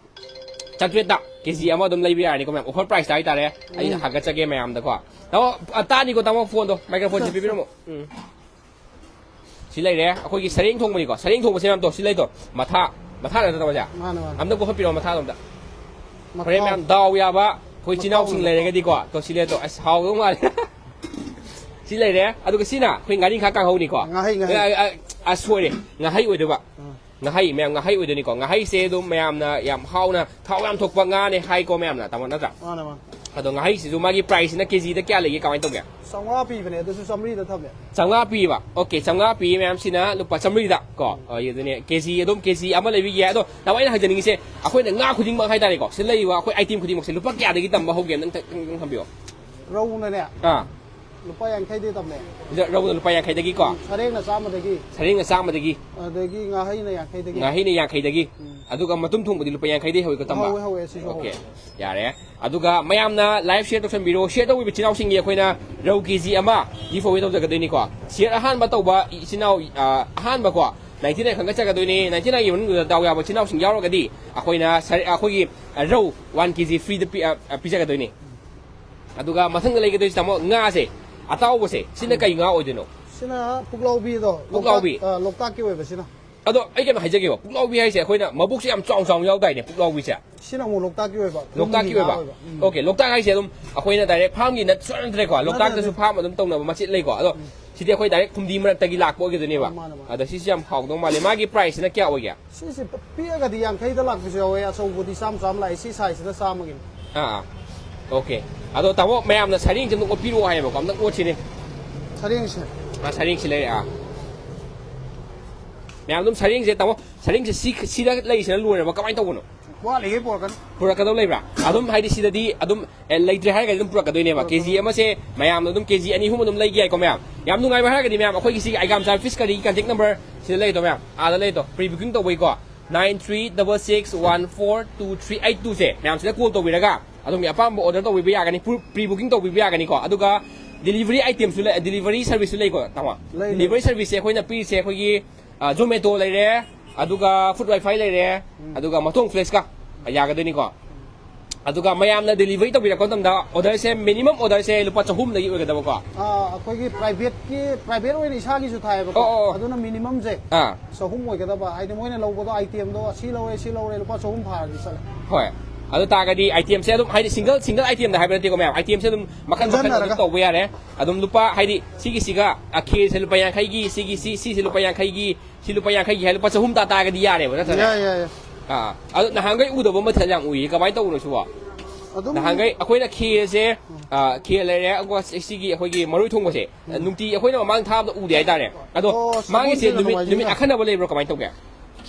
ꯆꯥꯇ꯭ꯔꯦꯠꯇ ꯀꯦꯖꯤ ꯑꯃ ꯑꯗꯨꯝ ꯂꯩꯕ ꯌꯥꯔꯅꯤꯀꯣ ꯃꯌꯥꯝ, ꯑꯣꯐꯔ ꯄ꯭ꯔꯥꯏꯁꯇ ꯍꯥꯏꯇꯥꯔꯦ꯫ ꯑꯩ ꯎꯝ꯫ ꯍꯥꯒꯠꯆꯒꯦ ꯃꯌꯥꯝꯗꯀꯣ꯫ ꯇꯥꯃꯣ, ꯑ, ꯇꯥꯅꯤꯀꯣ ꯇꯥꯃꯣ, ꯐꯣꯟꯗꯣ, ꯃꯥꯏꯀ꯭ꯔꯣꯐꯣꯟꯁꯦ ꯄꯤꯕꯤꯔꯝꯃꯣ꯫ ꯎꯝ꯫ ꯁꯤ ꯂꯩꯔꯦ ꯑꯩꯈꯣꯏꯒꯤ ꯁꯔꯦꯡ ꯊꯣꯡꯕꯅꯤꯀꯣ꯫ ꯁꯔꯦꯡ ꯊꯣꯡꯕꯁꯦ ꯃꯌꯥꯝꯗꯣ ꯁꯤ ꯂꯩꯗꯣ, ꯃꯊꯥ, ꯃꯊꯥ ꯅꯠꯇ꯭ꯔꯣ ꯇꯥꯃꯣꯁꯦ? ꯃꯥꯅꯦ, ꯃꯥꯅꯦ꯫ ꯑꯝꯇ ꯀꯣꯛꯈꯠꯄꯤꯔꯣ ꯃꯊꯥꯗꯣ ꯑꯝꯇ꯫ ꯃꯊꯥꯎ꯫ ꯍꯣꯔꯦꯟ ꯃꯌꯥꯝ ꯗꯥꯎ ꯌꯥꯕ ꯑꯩꯈꯣꯏ ꯏꯆꯤꯟ ꯏꯅꯥꯎꯁꯤꯡ ꯃꯊꯥꯎ꯫ ꯂꯩꯔꯒꯗꯤꯀꯣ, ꯇꯣ ꯁꯤ ꯂꯩꯗꯣ, ꯑꯁ, ꯍꯥꯎꯗꯧ ꯃꯥꯜꯂꯦ꯫ ꯁꯤ ꯂꯩꯔꯦ꯫ ꯑꯗꯨꯒ ꯁꯤꯅ ꯑꯩꯈꯣꯏ ꯉꯥꯔꯤꯡꯈꯥ ꯀꯥꯡꯍꯧꯅꯤꯀꯣ꯫ ꯉꯥꯍꯩ, ꯉꯥꯍꯩ꯫ ꯑ, ꯑ, ꯑ, ꯁꯣꯏꯔꯦ, ꯉꯥꯍꯩ ꯑꯣꯏꯗꯣꯏꯕ꯫ ꯑꯥ꯫ ꯉꯥꯍꯩ, ꯃꯌꯥꯝ, ꯉꯥꯍꯩ ꯑꯣꯏꯗꯣꯏꯅꯤꯀꯣ꯫ ꯉꯥꯍꯩꯁꯦ ꯑꯗꯨꯝ ꯃꯌꯥꯝꯅ ꯌꯥꯝ ꯍꯥꯎꯅ, ꯊꯥꯎ ꯌꯥꯝ ꯊꯣꯛꯄ ꯉꯥꯅꯦ ꯍꯥꯏꯀꯣ ꯃꯌꯥꯝꯅ, ꯇꯥꯃꯣ, ꯅꯠꯇ꯭ꯔꯥ? ꯃꯥꯅꯦ, ꯃꯥꯅꯦ꯫ ꯑꯗꯣ ꯉꯥꯍꯩꯁꯤꯁꯨ ꯃꯥꯒꯤ priceꯁꯤꯅ KGꯗ ꯀꯌꯥ ꯂꯩꯒꯦ, ꯀꯃꯥꯏꯅ ꯇꯧꯒꯦ? ꯆꯥꯝꯃꯉꯥ ꯄꯤꯕꯅꯦ, ꯑꯗꯨꯁꯨ ꯆꯥꯝꯃꯔꯤꯗ ꯊꯝꯃꯦ꯫ ꯆꯥꯝꯃꯉꯥ ꯄꯤꯕ꯫ Okay, ꯆꯥꯝꯃꯉꯥ ꯄꯤ ꯃꯌꯥꯝꯁꯤꯅ ꯂꯨꯄꯥ ꯆꯥꯝꯃꯔꯤꯗ ꯀꯣ꯫ ꯑꯣ, ꯑꯗꯨꯅꯦ, KG ꯑꯗꯨꯝ KG ꯑꯃ ꯂꯩꯕꯤꯒꯦ꯫ ꯑꯗꯣ ꯇꯥꯃꯣ, ꯑꯩꯅ ꯍꯪꯖꯅꯤꯡꯉꯤꯁꯦ, ꯑꯩꯈꯣꯏꯅ ꯉꯥ ꯈꯨꯗꯤꯡꯃꯛ ꯍꯥꯏꯇꯥꯔꯦꯀꯣ, ꯁꯤꯗ ꯂꯩꯔꯤꯕ ꯑꯩꯈꯣꯏ item ꯈꯨꯗꯤꯡꯃꯛꯁꯦ ꯂꯨꯄꯥ ꯀꯌꯥꯗꯒꯤ ꯇꯝꯕ ꯍꯧꯒꯦ? ꯅꯪ ꯈꯤꯇꯪ ꯊꯝꯕꯤꯌꯣ꯫ ꯔꯧꯅꯅꯦ, ꯑꯥ꯫ ꯂꯨꯄꯥ ꯌꯥꯡꯈꯩꯗꯤ ꯇꯝꯃꯦ꯫ ꯁꯤꯗ ꯔꯧꯅ ꯂꯨꯄꯥ ꯌꯥꯡꯈꯩꯗꯒꯤꯀꯣ꯫ ꯁꯔꯦꯡꯅ ꯆꯥꯝꯃꯗꯒꯤ, ꯁꯔꯦꯡꯅ ꯆꯥꯝꯃꯗꯒꯤ꯫ ꯑꯗꯒꯤ ꯉꯥꯍꯩꯅ ꯌꯥꯡꯈꯩꯗꯒꯤ꯫ ꯉꯥꯍꯩꯅ ꯌꯥꯡꯈꯩꯗꯒꯤ꯫ ꯑꯗꯨꯒ ꯃꯇꯨꯝ ꯊꯣꯡꯕꯗꯤ ꯂꯨꯄꯥ ꯌꯥꯡꯈꯩꯗꯒꯤ ꯍꯧꯋꯤꯀꯣ, ꯇꯝꯕ? ꯍꯧꯋꯦ, ꯍꯧꯋꯦ, ꯁꯤꯁꯨ ꯍꯧꯋꯦ꯫ Okay, ꯌꯥꯔꯦ꯫ ꯑꯗꯨꯒ ꯃꯌꯥꯝꯅ live share ꯇꯧꯁꯟꯕꯤꯔꯣ꯫ Share ꯇꯧꯕꯤꯕ ꯏꯆꯤꯟ ꯏꯅꯥꯎꯁꯤꯡꯒꯤ ꯑꯩꯈꯣꯏꯅ ꯔꯧ KG ꯑꯃ giveaway ꯇꯧꯖꯒꯗꯣꯏꯅꯤꯀꯣ꯫ Share ꯑꯍꯥꯟꯕ ꯇꯧꯕ ꯏꯆꯤꯟ ꯏꯅꯥꯎ, ꯑ, ꯑꯍꯥꯟꯕꯀꯣ, ninety nine ꯈꯟꯒꯠꯆꯒꯗꯣꯏꯅꯤ꯫ Ninety nineꯒꯤ ꯃꯅꯨꯡꯗ ꯗꯥꯎ ꯌꯥꯕ ꯏꯆꯤꯟ ꯏꯅꯥꯎꯁꯤꯡ ꯌꯥꯎꯔꯒꯗꯤ ꯑꯩꯈꯣꯏꯅ ꯁꯔ-, ꯑꯩꯈꯣꯏꯒꯤ ꯔꯧ one KG freeꯗ ꯄꯤ-, ꯑ, ꯑ, ꯄꯤꯖꯒꯗꯣꯏꯅꯤ꯫ ꯑꯗꯨꯒ ꯃꯊꯪꯗ ꯂꯩꯒꯗꯣꯏꯁꯦ, ꯇꯥꯃꯣ, ꯉꯥꯁꯦ, ꯑꯇꯥꯎꯕꯁꯦ, ꯁꯤꯅ ꯀꯩ ꯉꯥ ꯑꯣꯏꯗꯣꯏꯅꯣ? ꯁꯤꯅ ꯄꯨꯛꯂꯥꯎꯕꯤꯗꯣ, ꯄꯨꯛꯂꯥꯎꯕꯤ꯫ ꯂꯣꯛꯇꯥꯛ, ꯑ, ꯂꯣꯛꯇꯥꯛꯀꯤ ꯑꯣꯏꯕ ꯁꯤꯅ꯫ ꯑꯗꯣ ꯑꯩ ꯀꯩꯅꯣ ꯍꯥꯏꯖꯒꯦꯕ, ꯄꯨꯛꯂꯥꯎꯕꯤ ꯍꯥꯏꯁꯦ ꯑꯩꯈꯣꯏꯅ ꯃꯕꯨꯛꯁꯦ ꯌꯥꯝ ꯆꯥꯎ ꯆꯥꯎꯅ ꯌꯥꯎꯗꯥꯏꯅꯦ, ꯄꯨꯛꯂꯥꯎꯕꯤꯁꯦ? ꯁꯤꯅ ꯑꯃꯨꯛ ꯂꯣꯛꯇꯥꯛꯀꯤ ꯑꯣꯏꯕ, ꯂꯣꯛꯇꯥꯛꯀꯤ ꯐꯨꯝꯒꯤ ꯉꯥ ꯑꯣꯏꯕ? ꯎꯝ꯫ Okay, ꯂꯣꯛꯇꯥꯛ ꯍꯥꯏꯁꯦ ꯑꯗꯨꯝ ꯑꯩꯈꯣꯏꯅ direct farmꯒꯤ ꯅꯠ-, ꯁꯨꯡꯅꯠ ꯅꯠꯇ꯭ꯔꯦꯀꯣ, ꯂꯣꯛꯇꯥꯛꯇꯁꯨ ꯅꯠꯇꯦ꯫ Farm ꯑꯗꯨꯝ ꯇꯧꯅꯕ ꯃꯆꯦꯠ ꯂꯩꯀꯣ꯫ ꯑꯗꯣ ꯁꯤꯗꯤ ꯑꯩꯈꯣꯏ direct ꯐꯨꯝꯗꯤ ꯃꯔꯛꯇꯒꯤ ꯂꯥꯛꯄ ꯑꯣꯏꯒꯗꯣꯏꯅꯦꯕ꯫ ꯃꯥꯅꯦ, ꯃꯥꯅꯦ꯫ ꯑꯗ ꯁꯤꯁꯦ ꯌꯥꯝ ꯍꯥꯎꯗꯧ ꯃꯥꯜꯂꯦ꯫ ꯃꯥꯒꯤ priceꯁꯤꯅ ꯀꯌꯥ ꯑꯣꯏꯒꯦ? ꯁꯤꯁꯦ ꯄꯤꯛꯑꯒꯗꯤ ꯌꯥꯡꯈꯩꯗ ꯂꯥꯛꯄꯁꯨ ꯌꯥꯎꯋꯦ, ꯑꯆꯧꯕꯗꯤ ꯆꯥꯝꯃ ꯆꯥꯝꯃ ꯂꯥꯛꯑꯦ, ꯁꯤ sizeꯁꯤꯅ ꯆꯥꯝꯃꯒꯤꯅꯤ꯫ ꯑꯥ, ꯑꯥ꯫ Okay꯫ ꯑꯗꯣ ꯇꯥꯃꯣ, ꯃꯌꯥꯝꯅ ꯁꯔꯦꯡꯁꯦ ꯑꯝꯇ ꯑꯣꯠꯄꯤꯔꯛꯑꯣ ꯍꯥꯏꯌꯦꯕꯀꯣ, ꯑꯝꯇ ꯑꯣꯠꯁꯤꯅꯦ꯫ ꯁꯔꯦꯡꯁꯦ꯫ ꯑꯥ, ꯁꯔꯦꯡꯁꯤ ꯂꯩꯔꯦ꯫ ꯑꯥ, ꯃꯌꯥꯝ ꯑꯗꯨꯝ ꯁꯔꯦꯡꯁꯦ, ꯇꯥꯃꯣ, ꯁꯔꯦꯡꯁꯦ ꯁꯤ, ꯁꯤꯗ ꯂꯩꯔꯤꯁꯤꯅ ꯂꯣꯏꯔꯕ, ꯀꯃꯥꯏꯅ ꯇꯧꯕꯅꯣ? ꯋꯥꯠꯂꯤꯉꯩ ꯄꯨꯔꯛꯀꯅꯤ꯫ ꯄꯨꯔꯛꯀꯗꯧ ꯂꯩꯕ꯭ꯔꯥ? ꯑꯗꯨꯝ ꯍꯥꯏꯗꯤ ꯁꯤꯗꯗꯤ ꯑꯗꯨꯝ, ꯑꯦ, ꯂꯩꯇ꯭ꯔꯦ ꯍꯥꯏꯔꯒꯗꯤ ꯑꯗꯨꯝ ꯄꯨꯔꯛꯀꯗꯣꯏꯅꯦꯕ꯫ KG ꯑꯃꯁꯦ ꯃꯌꯥꯝꯅ ꯑꯗꯨꯝ KG ꯑꯅꯤ ꯑꯍꯨꯝ ꯑꯗꯨꯝ ꯂꯩꯒꯦ ꯍꯥꯏꯀꯣ ꯃꯌꯥꯝ꯫ ꯌꯥꯝ ꯅꯨꯡꯉꯥꯏꯕ ꯍꯥꯏꯔꯒꯗꯤ ꯃꯌꯥꯝ, ꯑꯩꯈꯣꯏꯒꯤ ꯁꯤꯒꯤ ꯑꯥꯏꯒꯥꯝꯆꯥ Fish Curryꯒꯤ contact number ꯁꯤꯗ ꯂꯩꯗꯣ ꯃꯌꯥꯝ, ꯑꯥꯗ ꯂꯩꯗꯣ, pre booking ꯇꯧꯕꯩꯀꯣ, nine three double six one four two three eight twoꯁꯦ ꯃꯌꯥꯝ ꯁꯤꯗ call ꯇꯧꯕꯤꯔꯒ ꯑꯗꯣꯝꯒꯤ ꯑꯄꯥꯝꯕ order ꯇꯧꯕꯤꯕ ꯌꯥꯒꯅꯤ, pre booking ꯇꯧꯕꯤꯕ ꯌꯥꯒꯅꯤꯀꯣ꯫ ꯑꯗꯨꯒ delivery itemꯁꯨ ꯂꯩ, delivery serviceꯁꯨ ꯂꯩꯀꯣ, ꯇꯥꯃꯣ? ꯂꯩ, ꯂꯩ꯫ Delivery serviceꯁꯦ ꯑꯩꯈꯣꯏꯅ ꯄꯤꯔꯤꯁꯦ ꯑꯩꯈꯣꯏꯒꯤ, ꯑ, Zomato ꯂꯩꯔꯦ, ꯑꯗꯨꯒ Food Wi-Fi ꯂꯩꯔꯦ, ꯑꯗꯨꯒ ꯃꯊꯣꯡ Flexꯀ ꯌꯥꯒꯗꯣꯏꯅꯤꯀꯣ꯫ ꯑꯗꯨꯒ ꯃꯌꯥꯝꯅ delivery ꯇꯧꯕꯤꯔꯛꯄ ꯃꯇꯝꯗ orderꯁꯦ, minimum orderꯁꯦ ꯂꯨꯄꯥ ꯆꯍꯨꯝꯗꯒꯤ ꯑꯣꯏꯒꯗꯕꯀꯣ꯫ ꯑꯥ, ꯑꯩꯈꯣꯏꯒꯤ privateꯀꯤ, private ꯑꯣꯏꯅ ꯏꯁꯥꯒꯤꯁꯨ ꯊꯥꯏꯌꯦꯕꯀꯣ꯫ ꯑꯣ, ꯑꯣ, ꯑꯣ꯫ ꯑꯗꯨꯅ minimumꯁꯦ ꯑꯥ꯫ ꯆꯍꯨꯝ ꯑꯣꯏꯒꯗꯕ, ꯍꯥꯏꯗꯤ ꯃꯣꯏꯅ ꯂꯧꯕꯗꯣ itemꯗꯣ ꯁꯤ ꯂꯧꯔꯦ, ꯁꯤ ꯂꯧꯔꯦ, ꯂꯨꯄꯥ ꯆꯍꯨꯝ ꯐꯥꯔꯗꯤ ꯆꯠꯂꯦ꯫ ꯍꯣꯏ꯫ ꯑꯗꯨ ꯇꯥꯔꯒꯗꯤ itemꯁꯦ ꯑꯗꯨꯝ, ꯍꯥꯏꯗꯤ single, single itemꯗ ꯍꯥꯏꯕ ꯅꯠꯇꯦꯀꯣ ꯃꯌꯥꯝ, itemꯁꯦ ꯑꯗꯨꯝ ꯃꯈꯜ ꯃꯈꯜ ꯑꯗꯨꯝ ꯄꯨꯟꯁꯤꯟꯅꯔꯒ꯫ ꯇꯧꯕ ꯌꯥꯔꯦ꯫ ꯑꯗꯨꯝ ꯂꯨꯄꯥ, ꯍꯥꯏꯗꯤ ꯁꯤꯒꯤꯁꯤꯒ, ꯑ, ꯈꯦꯔꯁꯦ ꯂꯨꯄꯥ ꯌꯥꯡꯈꯩꯒꯤ, ꯁꯤꯒꯤ, ꯁꯤ, ꯁꯤꯁꯦ ꯂꯨꯄꯥ ꯌꯥꯡꯈꯩꯒꯤ, ꯁꯤ ꯂꯨꯄꯥ ꯌꯥꯡꯈꯩꯒꯤ ꯍꯥꯏ, ꯂꯨꯄꯥ ꯆꯍꯨꯝ ꯇꯥ ꯇꯥꯔꯒꯗꯤ ꯌꯥꯔꯦꯕ, ꯅꯠꯇ꯭ꯔꯅꯦ? ꯌꯥꯏ, ꯌꯥꯏ, ꯌꯥꯏ꯫ ꯑꯥ, ꯑꯗꯣ ꯅꯍꯥꯟꯈꯩ ꯎꯗꯕ ꯃꯊꯦꯜ ꯌꯥꯝ ꯎꯏꯌꯦ, ꯀꯃꯥꯏꯅ ꯇꯧꯕꯅꯣ ꯁꯤꯕꯣ? ꯑꯗꯨꯝ ꯅꯍꯥꯟꯈꯩ ꯑꯩꯈꯣꯏꯅ ꯈꯦꯔꯁꯦ, ꯑ, ꯈꯦꯔ ꯂꯩꯔꯦ, ꯑꯗꯨꯒ ꯁꯤꯒꯤ ꯑꯩꯈꯣꯏꯒꯤ ꯃꯔꯣꯏ ꯊꯣꯡꯕꯁꯦ, ꯅꯨꯡꯇꯤ ꯑꯩꯈꯣꯏꯅ ꯃꯃꯥꯡ ꯊꯥꯕꯗ ꯎꯗꯦ ꯍꯥꯏꯇꯥꯔꯦ꯫ ꯑꯗꯣ ꯑꯣ, ꯃꯥꯒꯤꯁꯦ ꯁꯒꯣꯜꯁꯦꯟꯒ ꯅꯨꯃꯤꯠ ꯅꯨꯃꯤꯠ ꯅꯣꯡꯃꯥꯏꯖꯤꯡꯒ꯫ ꯑꯈꯟꯅꯕ ꯂꯩꯕ꯭ꯔꯣ, ꯀꯃꯥꯏꯅ ꯇꯧꯒꯦ?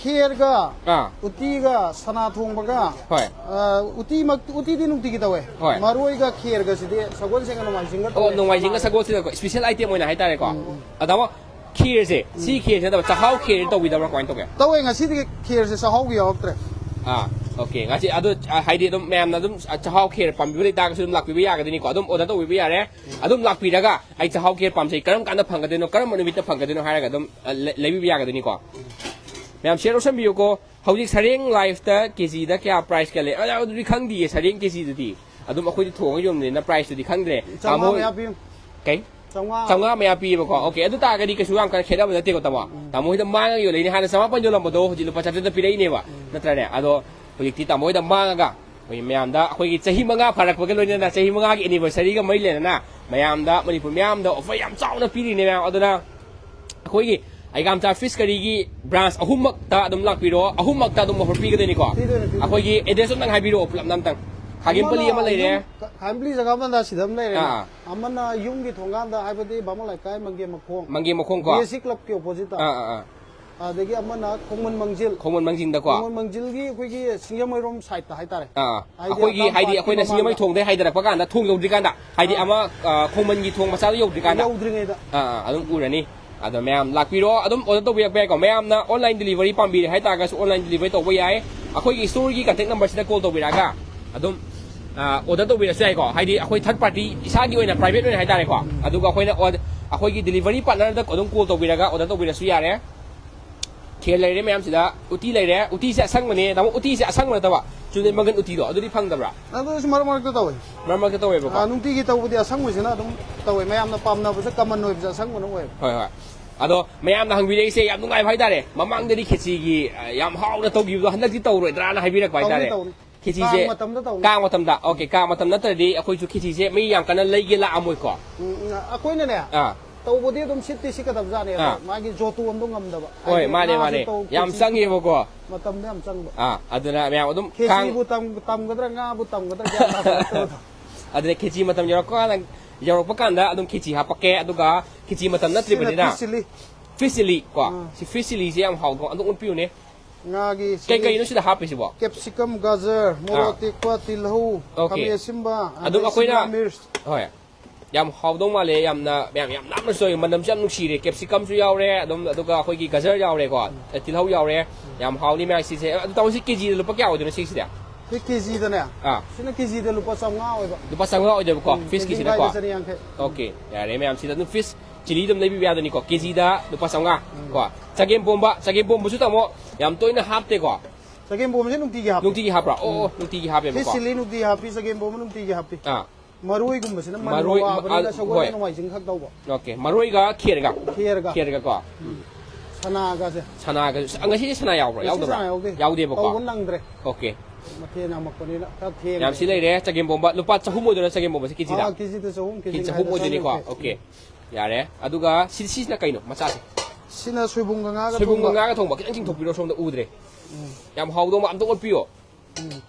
ꯈꯦꯔꯒ ꯑꯥ꯫ ꯎꯇꯤꯒ ꯁꯅꯥ ꯊꯣꯡꯕꯒ, ꯍꯣꯏ꯫ ꯑ, ꯎꯇꯤꯃꯛ ꯎꯇꯤꯗꯤ ꯅꯨꯡꯇꯤꯒꯤ ꯇꯧꯋꯦ꯫ ꯍꯣꯏ꯫ ꯃꯔꯣꯏꯒ ꯈꯦꯔꯒꯁꯤꯗꯤ ꯁꯒꯣꯜꯁꯦꯟꯒ ꯅꯣꯡꯃꯥꯏꯖꯤꯡꯒ ꯑꯣ, ꯇꯧꯋꯦ꯫ ꯅꯣꯡꯃꯥꯏꯖꯤꯡꯒ ꯁꯒꯣꯜꯁꯦꯟꯒꯀꯣ, special item ꯑꯣꯏꯅ ꯍꯥꯏꯇꯥꯔꯦꯀꯣ꯫ ꯑꯗ ꯑꯃꯨꯛ ꯈꯦꯔꯁꯦ, ꯁꯤ ꯈꯦꯔꯁꯦ ꯅꯠꯇꯕ ꯆꯥꯛꯍꯥꯎ ꯈꯦꯔ ꯇꯧꯕꯤꯗꯕ꯭ꯔꯥ, ꯀꯃꯥꯏꯅ ꯇꯧꯒꯦ? ꯇꯧꯋꯦ, ꯉꯁꯤꯗꯤ ꯈꯦꯔꯁꯦ ꯆꯥꯛꯍꯥꯎꯒꯤ ꯌꯥꯎꯔꯛꯇ꯭ꯔꯦ꯫ ꯑꯥ, ꯑꯣꯀꯦ꯫ ꯉꯁꯤ ꯑꯗꯨ, ꯑ, ꯍꯥꯏꯗꯤ ꯑꯗꯨꯝ ꯃꯌꯥꯝꯅ ꯑꯗꯨꯝ ꯆꯥꯛꯍꯥꯎ ꯈꯦꯔ ꯄꯥꯝꯕꯤꯕ ꯂꯩꯇꯥꯔꯒꯁꯨ ꯑꯗꯨꯝ ꯂꯥꯛꯄꯤꯕ ꯌꯥꯒꯗꯣꯏꯅꯤꯀꯣ꯫ ꯑꯗꯨꯝ order ꯇꯧꯕꯤꯕ ꯌꯥꯔꯦ꯫ ꯑꯗꯨꯝ ꯂꯥꯛꯄꯤꯔꯒ ꯑꯩ ꯆꯥꯛꯍꯥꯎ ꯈꯦꯔ ꯄꯥꯝꯖꯩ, ꯀꯔꯝ ꯀꯥꯟꯗ ꯐꯪꯒꯗꯣꯏꯅꯣ, ꯀꯔꯝꯕ ꯅꯨꯃꯤꯠꯇ ꯐꯪꯒꯗꯣꯏꯅꯣ ꯍꯥꯏꯔꯒ ꯑꯗꯨꯝ, ꯑ, ꯂꯩ-, ꯂꯩꯕꯤꯕ ꯌꯥꯒꯗꯣꯏꯅꯤꯀꯣ꯫ ꯃꯌꯥꯝ share ꯇꯧꯁꯟꯕꯤꯌꯨꯀꯣ꯫ ꯍꯧꯖꯤꯛ ꯁꯔꯦꯡ live ꯇ ꯀꯦꯖꯤꯗ ꯀꯌꯥ price ꯀꯌꯥ ꯂꯩ? ꯑ, ꯑꯗꯨꯗꯤ ꯈꯪꯗꯤꯌꯦ, ꯁꯔꯦꯡ ꯀꯦꯖꯤꯗꯨꯗꯤ꯫ ꯑꯗꯨꯝ ꯑꯩꯈꯣꯏꯗꯤ ꯊꯣꯡꯉ ꯌꯣꯟꯕꯅꯤꯅ price ꯇꯨꯗꯤ ꯈꯪꯗ꯭ꯔꯦ꯫ ꯆꯥꯝꯃꯉꯥ ꯇꯥꯃꯣ ꯃꯌꯥ ꯄꯤꯌꯨ꯫ ꯀꯩ? ꯆꯥꯝꯃꯉꯥ꯫ ꯆꯥꯝꯃꯉꯥ ꯃꯌꯥ ꯄꯤꯌꯦꯕꯀꯣ꯫ ꯑꯣꯀꯦ, ꯑꯗꯨ ꯇꯥꯔꯒꯗꯤ ꯀꯩꯁꯨ ꯌꯥꯝ ꯀꯟꯅ ꯈꯦꯠꯅꯕ ꯅꯠꯇꯦꯀꯣ, ꯇꯥꯃꯣ꯫ ꯇꯥꯃꯣ ꯍꯣꯏꯗ ꯃꯥꯡꯉꯒ ꯌꯣꯜꯂꯛꯏꯅꯦ꯫ ꯍꯥꯟꯅ ꯆꯃꯥꯄꯟ ꯌꯣꯜꯂꯝꯕꯗꯣ ꯍꯧꯖꯤꯛ ꯂꯨꯄꯥ ꯆꯥꯇ꯭ꯔꯦꯠꯇ ꯄꯤꯔꯛꯏꯅꯦꯕ, ꯅꯠꯇ꯭ꯔꯅꯦ? ꯑꯗꯣ ꯍꯧꯖꯤꯛꯇꯤ ꯇꯥꯃꯣ ꯍꯣꯏꯗ ꯃꯥꯡꯉꯒ ꯑꯩꯈꯣꯏ ꯃꯌꯥꯝꯗ ꯑꯩꯈꯣꯏꯒꯤ ꯆꯍꯤ ꯃꯉꯥ ꯐꯥꯔꯛꯄꯒ ꯂꯣꯏꯅꯅ, ꯆꯍꯤ ꯃꯉꯥꯒꯤ anniversary ꯒ ꯃꯔꯤ ꯂꯩꯅꯅ ꯃꯌꯥꯝꯗ, ꯃꯅꯤꯄꯨꯔ ꯃꯌꯥꯝꯗ offer ꯌꯥꯝ ꯆꯥꯎꯅ ꯄꯤꯔꯤꯅꯦ, ꯃꯌꯥꯝ꯫ ꯑꯗꯨꯅ ꯑꯩꯈꯣꯏꯒꯤ ꯑꯩꯒꯥꯝꯆꯥ fish curry ꯒꯤ branch ꯑꯍꯨꯝꯃꯛꯇ ꯑꯗꯨꯝ ꯂꯥꯛꯄꯤꯔꯣ, ꯑꯍꯨꯝꯃꯛꯇ ꯑꯗꯨꯝ offer ꯄꯤꯒꯗꯣꯏꯅꯤꯀꯣ꯫ ꯄꯤꯗꯣꯏꯅꯦ, ꯄꯤꯗꯣꯏꯅꯦ꯫ ꯑꯩꯈꯣꯏꯒꯤ address ꯑꯝꯇꯪ ꯍꯥꯏꯕꯤꯔꯛꯑꯣ, ꯄꯨꯂꯞꯅ ꯑꯝꯇꯪ꯫ ꯈꯥꯒꯦꯝꯄꯜꯂꯤ ꯑꯃ ꯂꯩꯔꯦ꯫ ꯌꯨꯝ-, ꯈꯥꯒꯦꯝꯄꯜꯂꯤ ꯖꯒꯥ ꯑꯃꯗ ꯁꯤꯗ ꯑꯃ ꯂꯩꯔꯦ꯫ ꯑꯥ꯫ ꯑꯃꯅ ꯌꯨꯝꯒꯤ ꯊꯣꯡꯒꯥꯟꯗ, ꯍꯥꯏꯕꯗꯤ ꯕꯥꯃꯣꯟ ꯂꯩꯀꯥꯏ ꯃꯪꯒꯦ ꯃꯈꯣꯡ꯫ ꯃꯪꯒꯦ ꯃꯈꯣꯡ ꯀꯣ? B S C club ꯀꯤ opposite ꯇ꯫ ꯑꯥ, ꯑꯥ, ꯑꯥ꯫ ꯑꯗꯒꯤ ꯑꯃꯅ ꯈꯣꯡꯃꯟ ꯃꯪꯖꯤꯜ꯫ ꯈꯣꯡꯃꯟ ꯃꯪꯖꯤꯡꯗꯀꯣ? ꯈꯣꯡꯃꯟ ꯃꯪꯖꯤꯜꯒꯤ ꯑꯩꯈꯣꯏꯒꯤ ꯁꯤꯡꯖꯃꯩꯔꯣꯝ side ꯇ ꯍꯥꯏꯇꯥꯔꯦ꯫ ꯑꯥ, ꯍꯥꯏꯗꯤ ꯑꯩꯈꯣꯏꯒꯤ, ꯑꯗꯥꯝ ꯍꯥꯏꯗꯤ park ꯀꯤ ꯑꯩꯈꯣꯏꯅ ꯁꯤꯡꯖꯃꯩ ꯃꯃꯥꯡꯗ꯫ ꯊꯣꯡꯗꯩ ꯍꯥꯏꯊꯔꯛꯄ ꯀꯥꯟꯗ, ꯊꯣꯡ ꯌꯧꯗ꯭ꯔꯤꯀꯥꯟꯗ, ꯍꯥꯏꯗꯤ ꯑꯃ, ꯑ, ꯈꯣꯡꯃꯟꯒꯤ ꯊꯣꯡ ꯃꯆꯥꯗꯣ ꯌꯧꯗ꯭ꯔꯤꯀꯥꯟꯗ꯫ ꯌꯧꯗ꯭ꯔꯤꯉꯩꯗ꯫ ꯑꯥ, ꯑꯥ, ꯑꯗꯨꯝ ꯎꯔꯅꯤ꯫ ꯑꯗꯣ ꯃꯌꯥꯝ ꯂꯥꯛꯄꯤꯔꯣ, ꯑꯗꯨꯝ order ꯇꯧꯕꯤꯔꯛꯄ ꯌꯥꯏꯀꯣ꯫ ꯃꯌꯥꯝꯅ online delivery ꯄꯥꯝꯕꯤꯔꯦ ꯍꯥꯏꯇꯥꯔꯒꯁꯨ online delivery ꯇꯧꯕ ꯌꯥꯏ꯫ ꯑꯩꯈꯣꯏꯒꯤ store ꯒꯤ contact number ꯁꯤꯗ call ꯇꯧꯕꯤꯔꯛꯑꯒ ꯑꯗꯨꯝ, ꯑ, order ꯇꯧꯕꯤꯔꯁꯨ ꯌꯥꯏꯀꯣ꯫ ꯍꯥꯏꯗꯤ ꯑꯩꯈꯣꯏ third party, ꯏꯁꯥꯒꯤ ꯑꯣꯏꯅ private ꯑꯣꯏꯅ ꯍꯥꯏꯇꯥꯔꯦꯀꯣ꯫ ꯑꯗꯨꯒ ꯑꯩꯈꯣꯏꯅ or-, ꯑꯩꯈꯣꯏꯒꯤ delivery partner ꯗ ꯑꯗꯨꯝ call ꯇꯧꯕꯤꯔꯒ order ꯇꯧꯕꯤꯔꯁꯨ ꯌꯥꯔꯦ꯫ ꯈꯦꯔ ꯂꯩꯔꯦ ꯃꯌꯥꯝꯁꯤꯗ, ꯎꯇꯤ ꯂꯩꯔꯦ꯫ ꯎꯇꯤꯁꯦ ꯑꯁꯪꯕꯅꯦ, ꯇꯥꯃꯣ꯫ ꯎꯇꯤꯁꯦ ꯑꯁꯪꯕ ꯅꯠꯇꯕ, ꯆꯨꯝꯅ ꯃꯪꯒꯟ ꯎꯇꯤꯗꯣ, ꯑꯗꯨꯗꯤ ꯐꯪꯗꯕ꯭ꯔꯥ? ꯑꯗꯨꯁꯨ ꯃꯔꯛ ꯃꯔꯛꯇ ꯇꯧꯋꯦ꯫ ꯃꯔꯛ ꯃꯔꯛꯇ ꯇꯧꯋꯦꯕꯀꯣ꯫ ꯑꯥ, ꯅꯨꯡꯇꯤꯒꯤ ꯇꯧꯕꯗꯤ ꯑꯁꯪꯕꯁꯤꯅ ꯑꯗꯨꯝ ꯇꯧꯋꯦ꯫ ꯃꯌꯥꯝꯅ ꯄꯥꯝꯅꯕꯁꯦ, common ꯑꯣꯏꯕꯁꯦ ꯑꯁꯪꯕꯅ ꯑꯣꯏꯌꯦꯕ꯫ ꯍꯣꯏ, ꯍꯣꯏ꯫ ꯑꯗꯣ ꯃꯌꯥꯝꯅ ꯍꯪꯕꯤꯔꯛꯏꯁꯦ ꯌꯥꯝ ꯅꯨꯡꯉꯥꯏꯕ ꯍꯥꯏꯇꯥꯔꯦ꯫ ꯃꯃꯥꯡꯗꯗꯤ ꯈꯦꯆꯤꯒꯤ, ꯑ, ꯌꯥꯝ ꯍꯥꯎꯅ ꯇꯧꯈꯤꯕꯗꯣ ꯍꯟꯗꯛꯇꯤ ꯇꯧꯔꯣꯏꯗ꯭ꯔꯥꯅ ꯍꯥꯏꯕꯤꯔꯛꯄ ꯇꯧꯅꯤ, ꯍꯥꯏꯇꯥꯔꯦ꯫ ꯇꯧꯅꯤ꯫ ꯈꯦꯆꯤꯁꯦ ꯀꯥꯡ ꯃꯇꯝꯗ ꯇꯧꯅꯤ꯫ ꯀꯥꯡ ꯃꯇꯝꯗ꯫ ꯑꯣꯀꯦ, ꯀꯥꯡ ꯃꯇꯝ ꯅꯠꯇ꯭ꯔꯗꯤ ꯑꯩꯈꯣꯏꯁꯨ ꯈꯦꯆꯤꯁꯦ ꯃꯤ ꯌꯥꯝ ꯀꯟꯅ ꯂꯩꯒꯦ ꯂꯥꯛꯑꯝꯃꯣꯏꯀꯣ꯫ ꯎꯝ, ꯎꯝ, ꯑꯩꯈꯣꯏꯅꯅꯦ, ꯑꯥ꯫ ꯇꯧꯕꯗꯤ ꯑꯗꯨꯝ ꯁꯤꯠꯇꯤ ꯁꯤꯠꯀꯗꯕꯖꯥꯠꯅꯦ, ꯑꯗꯣ ꯑꯥ꯫ ꯃꯥꯒꯤ ꯖꯣꯇꯣꯟꯗꯣ ꯉꯝꯗꯕ꯫ ꯍꯣꯏ, ꯍꯥꯏꯗꯤ ꯃꯥꯅꯦ, ꯉꯥꯁꯦ ꯃꯥꯅꯦ꯫ ꯇꯧ-, ꯌꯥꯝ ꯈꯦꯆꯤ ꯆꯪꯉꯦꯕꯀꯣ꯫ ꯃꯇꯝꯗꯣ ꯌꯥꯝ ꯆꯪꯕ꯫ ꯑꯥ, ꯑꯗꯨꯅ ꯃꯌꯥꯝ ꯑꯗꯨꯝ ꯀꯥꯡ- ꯈꯦꯆꯤꯕꯨ ꯇꯝ-, ꯇꯝꯒꯗ꯭ꯔꯥ, ꯉꯥꯕꯨ ꯇꯝꯒꯗ꯭ꯔꯥ, ꯒ꯭ꯌꯥꯟ ꯇꯥꯁꯤꯜꯂꯛꯇꯕꯗꯣ꯫ ꯑꯗꯨꯅ ꯈꯦꯆꯤ ꯃꯇꯝ ꯌꯧꯔꯛꯄ ꯀꯥꯟꯗ, ꯌꯧꯔꯛꯄ ꯀꯥꯟꯗ ꯑꯗꯨꯝ ꯈꯦꯆꯤ ꯍꯥꯞꯄꯛꯀꯦ, ꯑꯗꯨꯒ ꯈꯦꯆꯤ ꯃꯇꯝ ꯁꯤꯅ ꯅꯠꯇ꯭ꯔꯤꯕꯅꯤꯅ꯫ Fish chilli꯫ Fish chilli ꯀꯣ꯫ ꯑꯥ꯫ ꯁꯤ fish chilliꯁꯦ ꯌꯥꯝ ꯍꯥꯎꯗꯧ, ꯑꯗꯨꯝ ꯎꯠꯄꯤꯌꯨꯅꯦ꯫ ꯉꯥꯒꯤ ꯀꯩ ꯁꯤꯒꯤ ꯀꯩꯅꯣ ꯁꯤꯗ ꯍꯥꯞꯄꯤꯁꯤꯕꯣ? Capsicum, ꯒꯖꯔ, ꯃꯣꯔꯣꯛ ꯑꯥ꯫ ꯑꯇꯦꯛꯄ, ꯇꯤꯜꯍꯧ, ꯑꯣꯀꯦ꯫ ꯈꯥꯃꯦꯟ ꯑꯁꯤꯟꯕ, ꯑꯗꯨꯝ ꯑꯗꯩ ꯑꯩꯈꯣꯏꯅ ꯁꯤꯃꯂꯥ ꯃꯤꯔꯆ꯫ ꯍꯣꯏ꯫ ꯌꯥꯝ ꯍꯥꯎꯗꯧ ꯃꯥꯜꯂꯦ, ꯌꯥꯝꯅ, ꯃꯌꯥꯝ ꯌꯥꯝ ꯅꯥꯟꯅꯁꯨ ꯇꯧꯋꯦ, ꯃꯅꯝꯁꯨ ꯌꯥꯝ ꯅꯨꯡꯁꯤꯔꯦ꯫ Capsicumꯁꯨ ꯌꯥꯎꯔꯦ, ꯑꯗꯨꯝ, ꯑꯗꯨꯒ ꯑꯩꯈꯣꯏꯒꯤ ꯒꯖꯔ ꯌꯥꯎꯔꯦꯀꯣ, ꯑꯦ, ꯇꯤꯜꯍꯧ ꯌꯥꯎꯔꯦ꯫ ꯌꯥꯝ ꯍꯥꯎꯅꯤ ꯃꯌꯥꯝ ꯁꯤꯁꯦ꯫ ꯑꯗꯨ ꯇꯥꯃꯣ, ꯁꯤ ꯀꯦꯖꯤꯗ ꯂꯨꯄꯥ ꯀꯌꯥ ꯑꯣꯏꯗꯣꯏꯅꯣ ꯁꯤꯒꯤꯁꯤꯗꯤ? ꯁꯤ ꯀꯦꯖꯤꯗꯅꯦ? ꯑꯥ꯫ ꯁꯤꯅ ꯀꯦꯖꯤꯗ ꯂꯨꯄꯥ ꯆꯥꯝꯃꯉꯥ ꯑꯣꯏꯕ꯫ ꯂꯨꯄꯥ ꯆꯥꯝꯃꯉꯥ ꯑꯣꯏꯗꯣꯏꯕꯀꯣ, ꯎꯝ, ꯐꯤꯁꯀꯤꯁꯤꯅꯀꯣ? ꯀꯦꯖꯤ ꯃꯈꯥꯏꯗ ꯆꯅꯤꯌꯥꯡꯈꯩ꯫ ꯑꯣꯀꯦ, ꯌꯥꯔꯦ ꯃꯌꯥꯝ, ꯁꯤꯗ ꯑꯗꯨꯝ fish chilli ꯑꯗꯨꯝ ꯂꯩꯕꯤꯕ ꯌꯥꯗꯣꯏꯅꯤꯀꯣ, ꯀꯦꯖꯤꯗ ꯂꯨꯄꯥ ꯆꯥꯝꯃꯉꯥ ꯎꯝ꯫ ꯀꯣ꯫ ꯆꯒꯦꯝ ꯄꯣꯝꯕ, ꯆꯒꯦꯝ ꯄꯣꯝꯕꯁꯨ ꯇꯥꯃꯣ, ꯌꯥꯝ ꯇꯣꯏꯅ ꯍꯥꯞꯇꯦꯀꯣ? ꯆꯒꯦꯝ ꯄꯣꯝꯕꯁꯦ ꯅꯨꯡꯇꯤꯒꯤ ꯍꯥꯞꯄꯤ꯫ ꯅꯨꯡꯇꯤꯒꯤ ꯍꯥꯞꯄ꯭ꯔꯥ? ꯑꯣ, ꯎꯝ꯫ ꯑꯣ, ꯅꯨꯡꯇꯤꯒꯤ ꯍꯥꯞꯄꯦꯕꯀꯣ꯫ Fish chilli ꯅꯨꯡꯇꯤꯒꯤ ꯍꯥꯞꯄꯤ, ꯆꯒꯦꯝ ꯄꯣꯝꯕ ꯅꯨꯡꯇꯤꯒꯤ ꯍꯥꯞꯄꯤ꯫ ꯑꯥ꯫ ꯃꯔꯣꯏꯒꯨꯝꯕꯁꯤꯅ ꯃꯅꯤꯟ ꯃꯔꯣꯏ, ꯋꯥꯕꯅꯤꯅ ꯑ, ꯁꯒꯣꯜ ꯍꯣꯏ꯫ ꯅꯣꯡꯃꯥꯏꯖꯤꯡ ꯈꯛ ꯇꯧꯕ꯫ ꯑꯣꯀꯦ, ꯃꯔꯣꯏꯒ ꯈꯦꯔꯒ? ꯈꯦꯔꯒ꯫ ꯈꯦꯔꯒꯀꯣ? ꯎꯝ꯫ ꯁꯅꯥꯒꯁꯦ꯫ ꯁꯅꯥꯒꯁꯨ꯫ ꯑ, ꯉꯁꯤꯗꯤ ꯁꯅꯥ ꯌꯥꯎꯕ꯭ꯔꯣ? ꯉꯁꯤ ꯌꯥꯎꯗꯕ꯭ꯔꯥ? ꯁꯅꯥ ꯌꯥꯎꯗꯦ꯫ ꯌꯥꯎꯗꯦꯕꯀꯣ? ꯇꯧꯕ ꯅꯪꯗ꯭ꯔꯦ꯫ ꯑꯣꯀꯦ꯫ ꯃꯊꯦꯜ ꯌꯥꯝꯃꯛꯄꯅꯤꯅ ꯈꯔ ꯊꯦꯡꯉꯦ꯫ ꯌꯥꯝ ꯁꯤ ꯂꯩꯔꯦ, ꯆꯒꯦꯝ ꯄꯣꯝꯕ꯫ ꯂꯨꯄꯥ ꯆꯍꯨꯝ ꯑꯣꯏꯗꯣꯏꯔꯥ ꯆꯒꯦꯝ ꯄꯣꯝꯕꯁꯦ ꯀꯦꯖꯤꯗ? ꯑꯥ, ꯀꯦꯖꯤꯗ ꯆꯍꯨꯝ, ꯀꯦꯖꯤ ꯀꯦꯖꯤ ꯆꯍꯨꯝ ꯃꯈꯥꯏꯗ ꯑꯣꯏꯗꯣꯏꯅꯤꯀꯣ? ꯆꯥꯝ ꯌꯥꯡꯈꯩ꯫ ꯑꯣꯀꯦ꯫ ꯌꯥꯔꯦ꯫ ꯑꯗꯨꯒ ꯁꯤ, ꯁꯤꯁꯤꯅ ꯀꯩꯅꯣ ꯃꯆꯥꯁꯦ? ꯁꯤꯅ ꯁꯣꯏꯕꯨꯝꯒ ꯉꯥꯒ ꯁꯣꯏꯕꯨꯝꯒ ꯊꯣꯡꯕ꯫ ꯉꯥꯒ ꯊꯣꯡꯕ꯫ ꯈꯤꯇꯪ ꯆꯤꯡꯊꯣꯛꯄꯤꯔꯣ ꯁꯣꯝꯗ, ꯎꯗ꯭ꯔꯦ꯫ ꯎꯝ꯫ ꯌꯥꯝ ꯍꯥꯎꯗꯧ ꯃꯥ-, ꯑꯝꯇ ꯑꯣꯠꯄꯤꯌꯣ꯫ ꯎꯝ꯫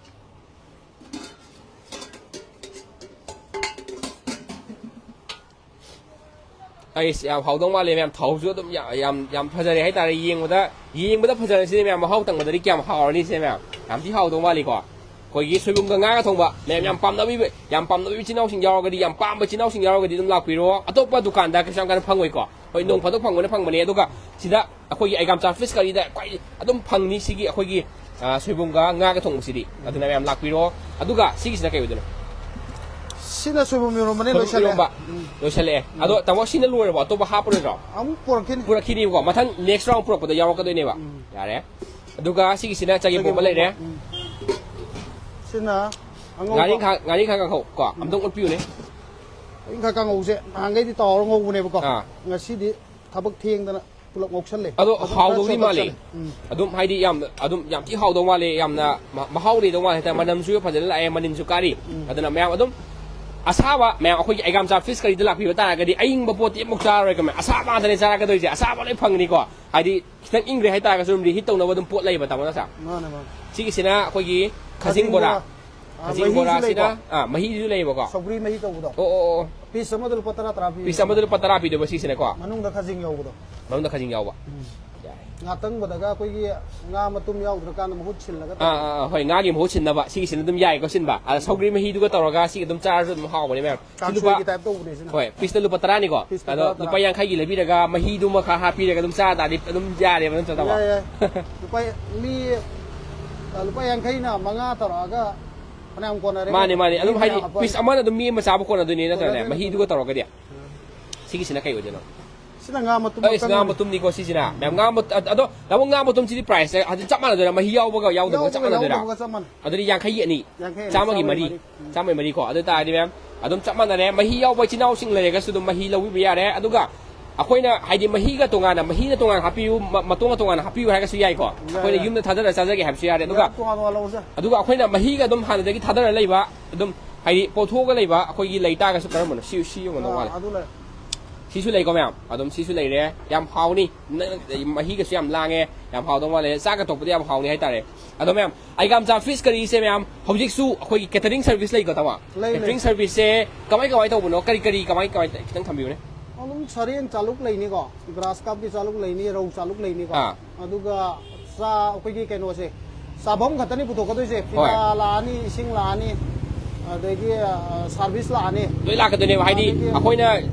ꯑꯩꯁ, ꯌꯥꯝ ꯍꯥꯎꯗꯧ ꯃꯥꯜꯂꯦ ꯃꯌꯥꯝ, ꯊꯥꯎꯁꯨ ꯑꯗꯨꯝ ꯌꯥ-, ꯌꯥꯝ, ꯌꯥꯝ ꯐꯖꯔꯦ ꯍꯥꯏꯇꯥꯔꯦ꯫ ꯌꯦꯡꯕꯗ, ꯌꯦꯡꯕꯗ ꯐꯖꯔꯁꯤꯅꯦ ꯃꯌꯥꯝ, ꯃꯍꯥꯎ ꯇꯪꯕꯗꯗꯤ ꯀꯌꯥꯝ ꯍꯥꯎꯔꯅꯤ ꯁꯤꯅꯦ ꯃꯌꯥꯝ꯫ ꯌꯥꯝ ꯊꯤ ꯍꯥꯎꯗꯧ ꯃꯥꯜꯂꯤꯀꯣ꯫ ꯑꯩꯈꯣꯏꯒꯤ ꯁꯣꯏꯕꯨꯝꯒ ꯉꯥꯒ ꯊꯣꯡꯕ, ꯃꯌꯥꯝ ꯌꯥꯝ ꯄꯥꯝꯅꯕꯤꯕ, ꯌꯥꯝ ꯄꯥꯝꯅꯕ ꯏꯆꯤꯟ ꯏꯅꯥꯎꯁꯤꯡ ꯌꯥꯎꯔꯒꯗꯤ, ꯌꯥꯝ ꯄꯥꯝꯕ ꯏꯆꯤꯟ ꯏꯅꯥꯎꯁꯤꯡ ꯌꯥꯎꯔꯒꯗꯤ ꯑꯗꯨꯝ ꯂꯥꯛꯄꯤꯔꯣ꯫ ꯑꯇꯣꯞꯄ ꯗꯨꯀꯥꯟꯗ ꯀꯩꯁꯨ ꯌꯥꯝ ꯀꯟꯅ ꯐꯪꯉꯣꯏꯀꯣ꯫ ꯍꯣꯏ, ꯅꯣꯡ ꯐꯥꯗꯣꯛ ꯐꯪꯕꯅ ꯐꯪꯕꯅꯦ꯫ ꯑꯗꯨꯒ ꯁꯤꯗ ꯑꯩꯈꯣꯏꯒꯤ ꯑꯩꯒꯥꯝꯆꯥ fish curryꯗ ꯈ꯭ꯋꯥꯏ ꯑꯗꯨꯝ ꯐꯪꯅꯤ ꯁꯤꯒꯤ ꯑꯩꯈꯣꯏꯒꯤ, ꯑ, ꯁꯣꯏꯕꯨꯝꯒ ꯉꯥꯒ ꯊꯣꯡꯕꯁꯤꯗꯤ꯫ ꯑꯗꯨꯅ ꯃꯌꯥꯝ ꯂꯥꯛꯄꯤꯔꯣ꯫ ꯑꯗꯨꯒ ꯁꯤꯒꯤꯁꯤꯅ ꯀꯩ ꯑꯣꯏꯗꯣꯏꯅꯣ? ꯁꯤꯅ ꯁꯣꯏꯕꯨꯝ ꯏꯔꯣꯝꯕꯅꯦ, ꯁꯣꯏꯕꯨꯝ ꯂꯣꯏꯁꯜꯂꯦ꯫ ꯏꯔꯣꯝꯕ꯫ ꯎꯝ꯫ ꯂꯣꯏꯁꯜꯂꯛꯑꯦ꯫ ꯎꯝ꯫ ꯑꯗꯣ ꯇꯥꯃꯣ, ꯁꯤꯅ ꯂꯣꯏꯔꯕꯣ? ꯑꯇꯣꯞꯄ ꯍꯥꯞꯄꯔꯣꯏꯗ꯭ꯔꯣ? ꯑꯃꯨꯛ ꯄꯨꯔꯛꯈꯤꯅꯤ꯫ ꯄꯨꯔꯛꯈꯤꯅꯤꯕꯀꯣ꯫ ꯃꯊꯪ next round ꯄꯨꯔꯛꯄꯗ ꯌꯥꯎꯔꯛꯀꯗꯣꯏꯅꯦꯕ꯫ ꯎꯝ꯫ ꯌꯥꯔꯦ꯫ ꯑꯗꯨꯒ ꯁꯤꯒꯤꯁꯤꯅ ꯆꯒꯦꯝ ꯄꯣꯝꯕ ꯂꯩꯔꯦ꯫ ꯎꯝ꯫ ꯁꯤꯅ ꯑꯉꯧꯕ꯫ ꯉꯥꯔꯤ ꯈꯥ-, ꯉꯥꯔꯤ ꯈꯥ ꯀꯥꯡꯍꯧ ꯀꯣ꯫ ꯎꯝ꯫ ꯑꯝꯇꯪ ꯎꯠꯄꯤꯌꯨꯅꯦ꯫ ꯉꯥꯔꯤ ꯈꯥ ꯀꯥꯡꯍꯧꯁꯦ ꯅꯍꯥꯟꯈꯩꯗꯤ ꯇꯥꯎꯔ ꯉꯧꯕꯅꯦꯕꯀꯣ꯫ ꯑꯥ꯫ ꯉꯁꯤꯗꯤ ꯊꯕꯛ ꯊꯦꯡꯗꯅ ꯄꯨꯂꯞ ꯉꯧꯁꯜꯂꯦ꯫ ꯑꯗꯣ ꯑꯗꯨꯝ ꯈꯔ ꯍꯥꯎꯗꯧꯗꯤ ꯁꯣꯔꯠꯀꯠ ꯃꯥꯜꯂꯤ꯫ ꯆꯠꯂꯦ꯫ ꯎꯝ꯫ ꯑꯗꯨꯝ ꯍꯥꯏꯗꯤ ꯌꯥꯝ, ꯑꯗꯨꯝ ꯌꯥꯝ ꯊꯤ ꯍꯥꯎꯗꯧ ꯃꯥꯜꯂꯤ꯫ ꯌꯥꯝꯅ ꯃ-, ꯃꯍꯥꯎ ꯂꯩꯗꯧ ꯃꯥꯜꯂꯤ ꯍꯥꯏꯇꯥꯔꯦ꯫ ꯃꯅꯝꯁꯨ ꯐꯖꯅ ꯂꯥꯛꯑꯦ, ꯃꯅꯤꯟꯁꯨ ꯀꯥꯔꯤ꯫ ꯎꯝ꯫ ꯑꯗꯨꯅ ꯃꯌꯥꯝ ꯑꯗꯨꯝ ꯑꯁꯥꯕ ꯃꯌꯥꯝ ꯑꯩꯈꯣꯏꯒꯤ ꯑꯩꯒꯥꯝꯆꯥ ꯐꯤꯁ ꯀꯔꯤꯗ ꯂꯥꯛꯄꯤꯕ ꯇꯥꯔꯒꯗꯤ ꯑꯏꯪꯕ ꯄꯣꯠꯇꯤ ꯑꯃꯨꯛ ꯆꯥꯔꯔꯣꯏ ꯀꯃꯥꯏ? ꯑꯁꯥꯕ ꯉꯥꯛꯇꯅꯦ ꯆꯥꯔꯛꯀꯗꯣꯏꯁꯦ꯫ ꯑꯁꯥꯕ ꯂꯣꯏ ꯐꯪꯒꯅꯤꯀꯣ꯫ ꯍꯥꯏꯗꯤ ꯈꯤꯇꯪ ꯏꯪꯈ꯭ꯔꯦ ꯍꯥꯏꯇꯥꯔꯒꯁꯨ ꯑꯗꯨꯝ ꯔꯤꯍꯤꯠ ꯇꯧꯅꯕ ꯑꯗꯨꯝ ꯄꯣꯠ ꯂꯩꯌꯦꯕ, ꯇꯥꯃꯣ ꯅꯠꯇ꯭ꯔꯥ? ꯃꯥꯅꯦ, ꯃꯥꯅꯦ꯫ ꯁꯤꯒꯤꯁꯤꯅ ꯑꯩꯈꯣꯏꯒꯤ ꯈꯥꯖꯤꯡ ꯈꯥꯖꯤꯡ ꯕꯣꯔꯥ꯫ ꯕꯣꯔꯥ꯫ ꯑꯥ, ꯈꯥꯖꯤꯡ ꯃꯍꯤꯁꯨ ꯕꯣꯔꯥꯁꯤꯅ, ꯂꯩꯀꯣ? ꯑꯥ, ꯃꯍꯤꯁꯨ ꯂꯩꯌꯦꯕꯀꯣ꯫ ꯁꯧꯒ꯭ꯔꯤ ꯃꯍꯤ ꯇꯧꯕꯗꯣ꯫ ꯑꯣ, ꯑꯣ, ꯑꯣ꯫ ꯄꯤꯁ ꯑꯃꯗ ꯂꯨꯄꯥ ꯇꯔꯥ, ꯇꯔꯥ ꯄꯤꯕ꯫ ꯄꯤꯁ ꯑꯃꯗ ꯂꯨꯄꯥ ꯇꯔꯥ ꯄꯤꯗꯣꯏꯕ ꯁꯤꯁꯤꯅꯀꯣ? ꯃꯅꯨꯡꯗ ꯈꯥꯖꯤꯡ ꯌꯧꯕꯗꯣ꯫ ꯃꯅꯨꯡꯗ ꯈꯥꯖꯤꯡ ꯌꯥꯎꯕ꯫ ꯎꯝ꯫ ꯌꯥꯏ꯫ ꯉꯥ ꯇꯪꯕꯗꯒ ꯑꯩꯈꯣꯏꯒꯤ ꯉꯥ ꯃꯇꯨꯝ ꯌꯥꯎꯗ꯭ꯔꯀꯥꯟꯗ ꯃꯍꯨꯠ ꯁꯤꯜꯂꯒ ꯑꯥ, ꯇꯧꯕꯗꯣ꯫ ꯑꯥ, ꯑꯥ, ꯍꯣꯏ, ꯉꯥꯒꯤ ꯃꯍꯨꯠ ꯁꯤꯟꯅꯕ ꯁꯤꯒꯤꯁꯤꯅ ꯑꯗꯨꯝ ꯌꯥꯏꯀꯣ ꯁꯤꯟꯕ꯫ ꯑꯗ ꯁꯧꯒ꯭ꯔꯤ ꯃꯍꯤꯗꯨꯒ ꯇꯧꯔꯒ ꯁꯤꯒ ꯑꯗꯨꯝ ꯆꯥꯔꯁꯨ ꯑꯗꯨꯝ ꯍꯥꯎꯕꯅꯦ ꯃꯌꯥꯝ꯫ ꯁꯤ ꯂꯨꯄꯥ, ꯀꯥꯡꯁꯣꯏꯒꯤ ꯇꯥꯏꯞ ꯇꯧꯕꯅꯦ ꯁꯤꯅ꯫ ꯍꯣꯏ, ꯄꯤꯁꯇ ꯂꯨꯄꯥ ꯇꯔꯥꯅꯤꯀꯣ꯫ ꯄꯤꯁꯇ ꯑꯗꯣ ꯇꯔꯥ, ꯇꯔꯥ꯫ ꯂꯨꯄꯥ ꯌꯥꯡꯈꯩꯒꯤ ꯂꯩꯕꯤꯔꯒ ꯃꯍꯤꯗꯨꯃ ꯈꯔ ꯍꯥꯞꯄꯤꯔꯒ ꯑꯗꯨꯝ ꯆꯥ ꯇꯥꯔꯗꯤ ꯑꯗꯨꯝ ꯌꯥꯔꯦꯕ, ꯅꯠꯇ꯭ꯔꯥ, ꯇꯥꯃꯣ? ꯌꯥꯏ, ꯌꯥꯏ꯫ ꯂꯨꯄꯥ, ꯃꯤ, ꯑ, ꯂꯨꯄꯥ ꯌꯥꯡꯈꯩꯅ ꯃꯉꯥ ꯇꯧꯔꯛꯑꯒ ꯐꯅꯌꯥꯝ ꯀꯣꯟꯅꯔꯦ ꯃꯥꯅꯦ, ꯀꯩꯅꯣ꯫ ꯃꯥꯅꯦ꯫ ꯑꯗꯨꯝ ꯃꯤ ꯍꯥꯏꯗꯤ ꯃꯌꯥꯝ ꯄꯤꯁ ꯑꯃꯅ ꯑꯗꯨꯝ ꯃꯤ ꯑꯃ ꯆꯥꯕ ꯀꯣꯟꯅꯗꯣꯏꯅꯦ, ꯅꯠꯇ꯭ꯔꯅꯦ? ꯀꯣꯟꯅꯗꯣꯏꯅꯦ, ꯃꯍꯤꯗꯨꯒ ꯀꯣꯟꯅꯗꯣꯏꯅꯦ꯫ ꯇꯧꯔꯒꯗꯤ꯫ ꯁꯤꯒꯤꯁꯤꯅ ꯀꯩ ꯑꯣꯏꯗꯣꯏꯅꯣ? ꯁꯤꯅ ꯉꯥ ꯃꯇꯨꯝ ꯑꯩ, ꯉꯥ ꯑꯀꯪꯕꯅꯤ꯫ ꯃꯇꯨꯝꯅꯤꯀꯣ ꯁꯤꯁꯤꯅ꯫ ꯃꯌꯥꯝ ꯉꯥ ꯃꯠ-, ꯑ-, ꯑꯗꯣ ꯇꯥꯃꯣ, ꯉꯥ ꯃꯇꯨꯝꯁꯤꯗꯤ ꯄ꯭ꯔꯥꯏꯁꯁꯦ ꯑꯗꯨꯝ ꯆꯞ ꯃꯥꯟꯅꯗꯣꯏꯔꯥ? ꯃꯍꯤ ꯌꯥꯎꯕꯒ ꯌꯥꯎꯗꯕꯒ ꯆꯞ ꯌꯥꯎꯕꯒ ꯃꯥꯟꯅꯗꯣꯏꯔꯥ? ꯌꯥꯎꯗꯕꯒ ꯆꯞ ꯃꯥꯟꯅꯩ꯫ ꯑꯗꯨꯗꯤ ꯌꯥꯡꯈꯩꯒꯤ ꯑꯅꯤ꯫ ꯌꯥꯡꯈꯩ ꯑꯅꯤ, ꯆꯥꯝꯃꯒꯤ ꯆꯥꯝꯃꯒꯤ ꯃꯔꯤ꯫ ꯃꯔꯤ꯫ ꯎꯝ꯫ ꯆꯥꯝꯃꯒꯤ ꯃꯔꯤ ꯀꯣ꯫ ꯑꯗꯨ ꯑꯣꯏꯇꯥꯔꯗꯤ ꯃꯌꯥꯝ ꯑꯗꯨꯝ ꯆꯞ ꯃꯥꯟꯅꯔꯦ꯫ ꯃꯍꯤ ꯌꯥꯎꯕ ꯏꯆꯤꯟ ꯏꯅꯥꯎꯁꯤꯡ ꯂꯩꯔꯒꯁꯨ ꯑꯗꯨꯝ ꯃꯍꯤ ꯂꯧꯕꯤꯕ ꯌꯥꯔꯦ꯫ ꯑꯗꯨꯒ ꯑꯩꯈꯣꯏꯅ ꯍꯥꯏꯗꯤ ꯃꯍꯤꯒ ꯇꯣꯉꯥꯟꯅ, ꯃꯍꯤꯅ ꯇꯣꯉꯥꯟꯅ ꯍꯥꯞꯄꯤꯌꯨ, ꯃ-, ꯃꯇꯣꯡꯒ ꯇꯣꯉꯥꯟꯅ ꯍꯥꯞꯄꯤꯌꯨ ꯍꯥꯏꯔꯒꯁꯨ ꯌꯥꯏꯀꯣ꯫ ꯌꯥꯏ, ꯑꯩꯈꯣꯏꯅ ꯌꯥꯏ꯫ ꯌꯨꯝꯗ ꯊꯥꯗꯔ ꯆꯥꯖꯒꯦ ꯍꯥꯏꯕꯁꯨ ꯌꯥꯔꯦ꯫ ꯑꯗꯨꯒ ꯌꯥꯝ ꯇꯣꯉꯥꯟ ꯇꯣꯉꯥꯟ ꯂꯧꯖꯩ꯫ ꯑꯗꯨꯒ ꯑꯩꯈꯣꯏꯅ ꯃꯍꯤꯒ ꯑꯗꯨꯝ ꯍꯥꯟꯅꯗꯒꯤ ꯊꯥꯗꯔ ꯂꯩꯕ, ꯑꯗꯨꯝ ꯍꯥꯏꯗꯤ ꯄꯣꯊꯣꯛꯑꯒ ꯂꯩꯕ ꯑꯩꯈꯣꯏꯒꯤ ꯂꯩꯇꯥꯔꯒꯁꯨ ꯀꯔꯝꯕꯅꯣ? ꯁꯤ, ꯁꯤ ꯌꯦꯡꯉꯣ, ꯑꯥ, ꯅꯣꯡꯉꯥꯜꯂꯦ꯫ ꯑꯗꯨ ꯂꯩ꯫ ꯁꯤꯁꯨ ꯂꯩꯀꯣ ꯃꯌꯥꯝ꯫ ꯑꯗꯨꯝ ꯁꯤꯁꯨ ꯂꯩꯔꯦ꯫ ꯌꯥꯝ ꯍꯥꯎꯅꯤ꯫ ꯅ-, ꯃꯍꯤꯒꯁꯨ ꯌꯥꯝ ꯂꯥꯡꯉꯦ꯫ ꯌꯥꯝ ꯍꯥꯎꯗꯧ ꯃꯥꯜꯂꯦ꯫ ꯆꯥꯛꯀ ꯇꯣꯛꯄꯗ ꯌꯥꯝ ꯍꯥꯎꯅꯤ ꯍꯥꯏꯇꯥꯔꯦ꯫ ꯑꯗꯣ ꯃꯌꯥꯝ, ꯑꯩꯒꯥꯝꯆꯥ ꯐꯤꯁ ꯀꯔꯤꯁꯦ ꯃꯌꯥꯝ, ꯍꯧꯖꯤꯛꯁꯨ ꯑꯩꯈꯣꯏꯒꯤ catering service ꯂꯩꯀꯣ, ꯇꯥꯃꯣ? ꯂꯩ, ꯂꯩ꯫ Catering service ꯁꯦ ꯀꯃꯥꯏ ꯀꯃꯥꯏ ꯇꯧꯕꯅꯣ? ꯀꯔꯤ ꯀꯔꯤ ꯀꯃꯥꯏ ꯀꯃꯥꯏ ꯈꯤꯇꯪ ꯊꯝꯕꯤꯌꯨꯅꯦ꯫ ꯑꯗꯨꯝ ꯁꯔꯦꯡ ꯆꯥꯂꯨꯛ ꯂꯩꯅꯤꯀꯣ, ꯒ꯭ꯔꯥꯁ ꯀꯥꯞꯀꯤ ꯆꯥꯂꯨꯛ ꯂꯩꯅꯤ, ꯔꯧ ꯆꯥꯂꯨꯛ ꯂꯩꯅꯤꯀꯣ꯫ ꯑꯥ꯫ ꯑꯗꯨꯒ ꯆꯥ-, ꯑꯩꯈꯣꯏꯒꯤ ꯀꯩꯅꯣꯁꯦ, ꯆꯥꯐꯝ ꯈꯛꯇꯅꯤ ꯄꯨꯊꯣꯛꯀꯗꯣꯏꯁꯦ꯫ ꯍꯣꯏ꯫ ꯐꯤꯗꯥ ꯂꯥꯛꯑꯅꯤ, ꯏꯁꯤꯡ ꯂꯥꯛꯑꯅꯤ, ꯑꯗꯒꯤ, ꯑ, ꯁꯥꯔꯚꯤꯁ ꯂꯥꯛꯑꯅꯤ꯫ ꯂꯣꯏ ꯂꯥꯛꯀꯗꯣꯏꯅꯦꯕ꯫ ꯍꯥꯏꯗꯤ ꯑꯗꯒꯤ ꯑꯩꯈꯣꯏꯅ,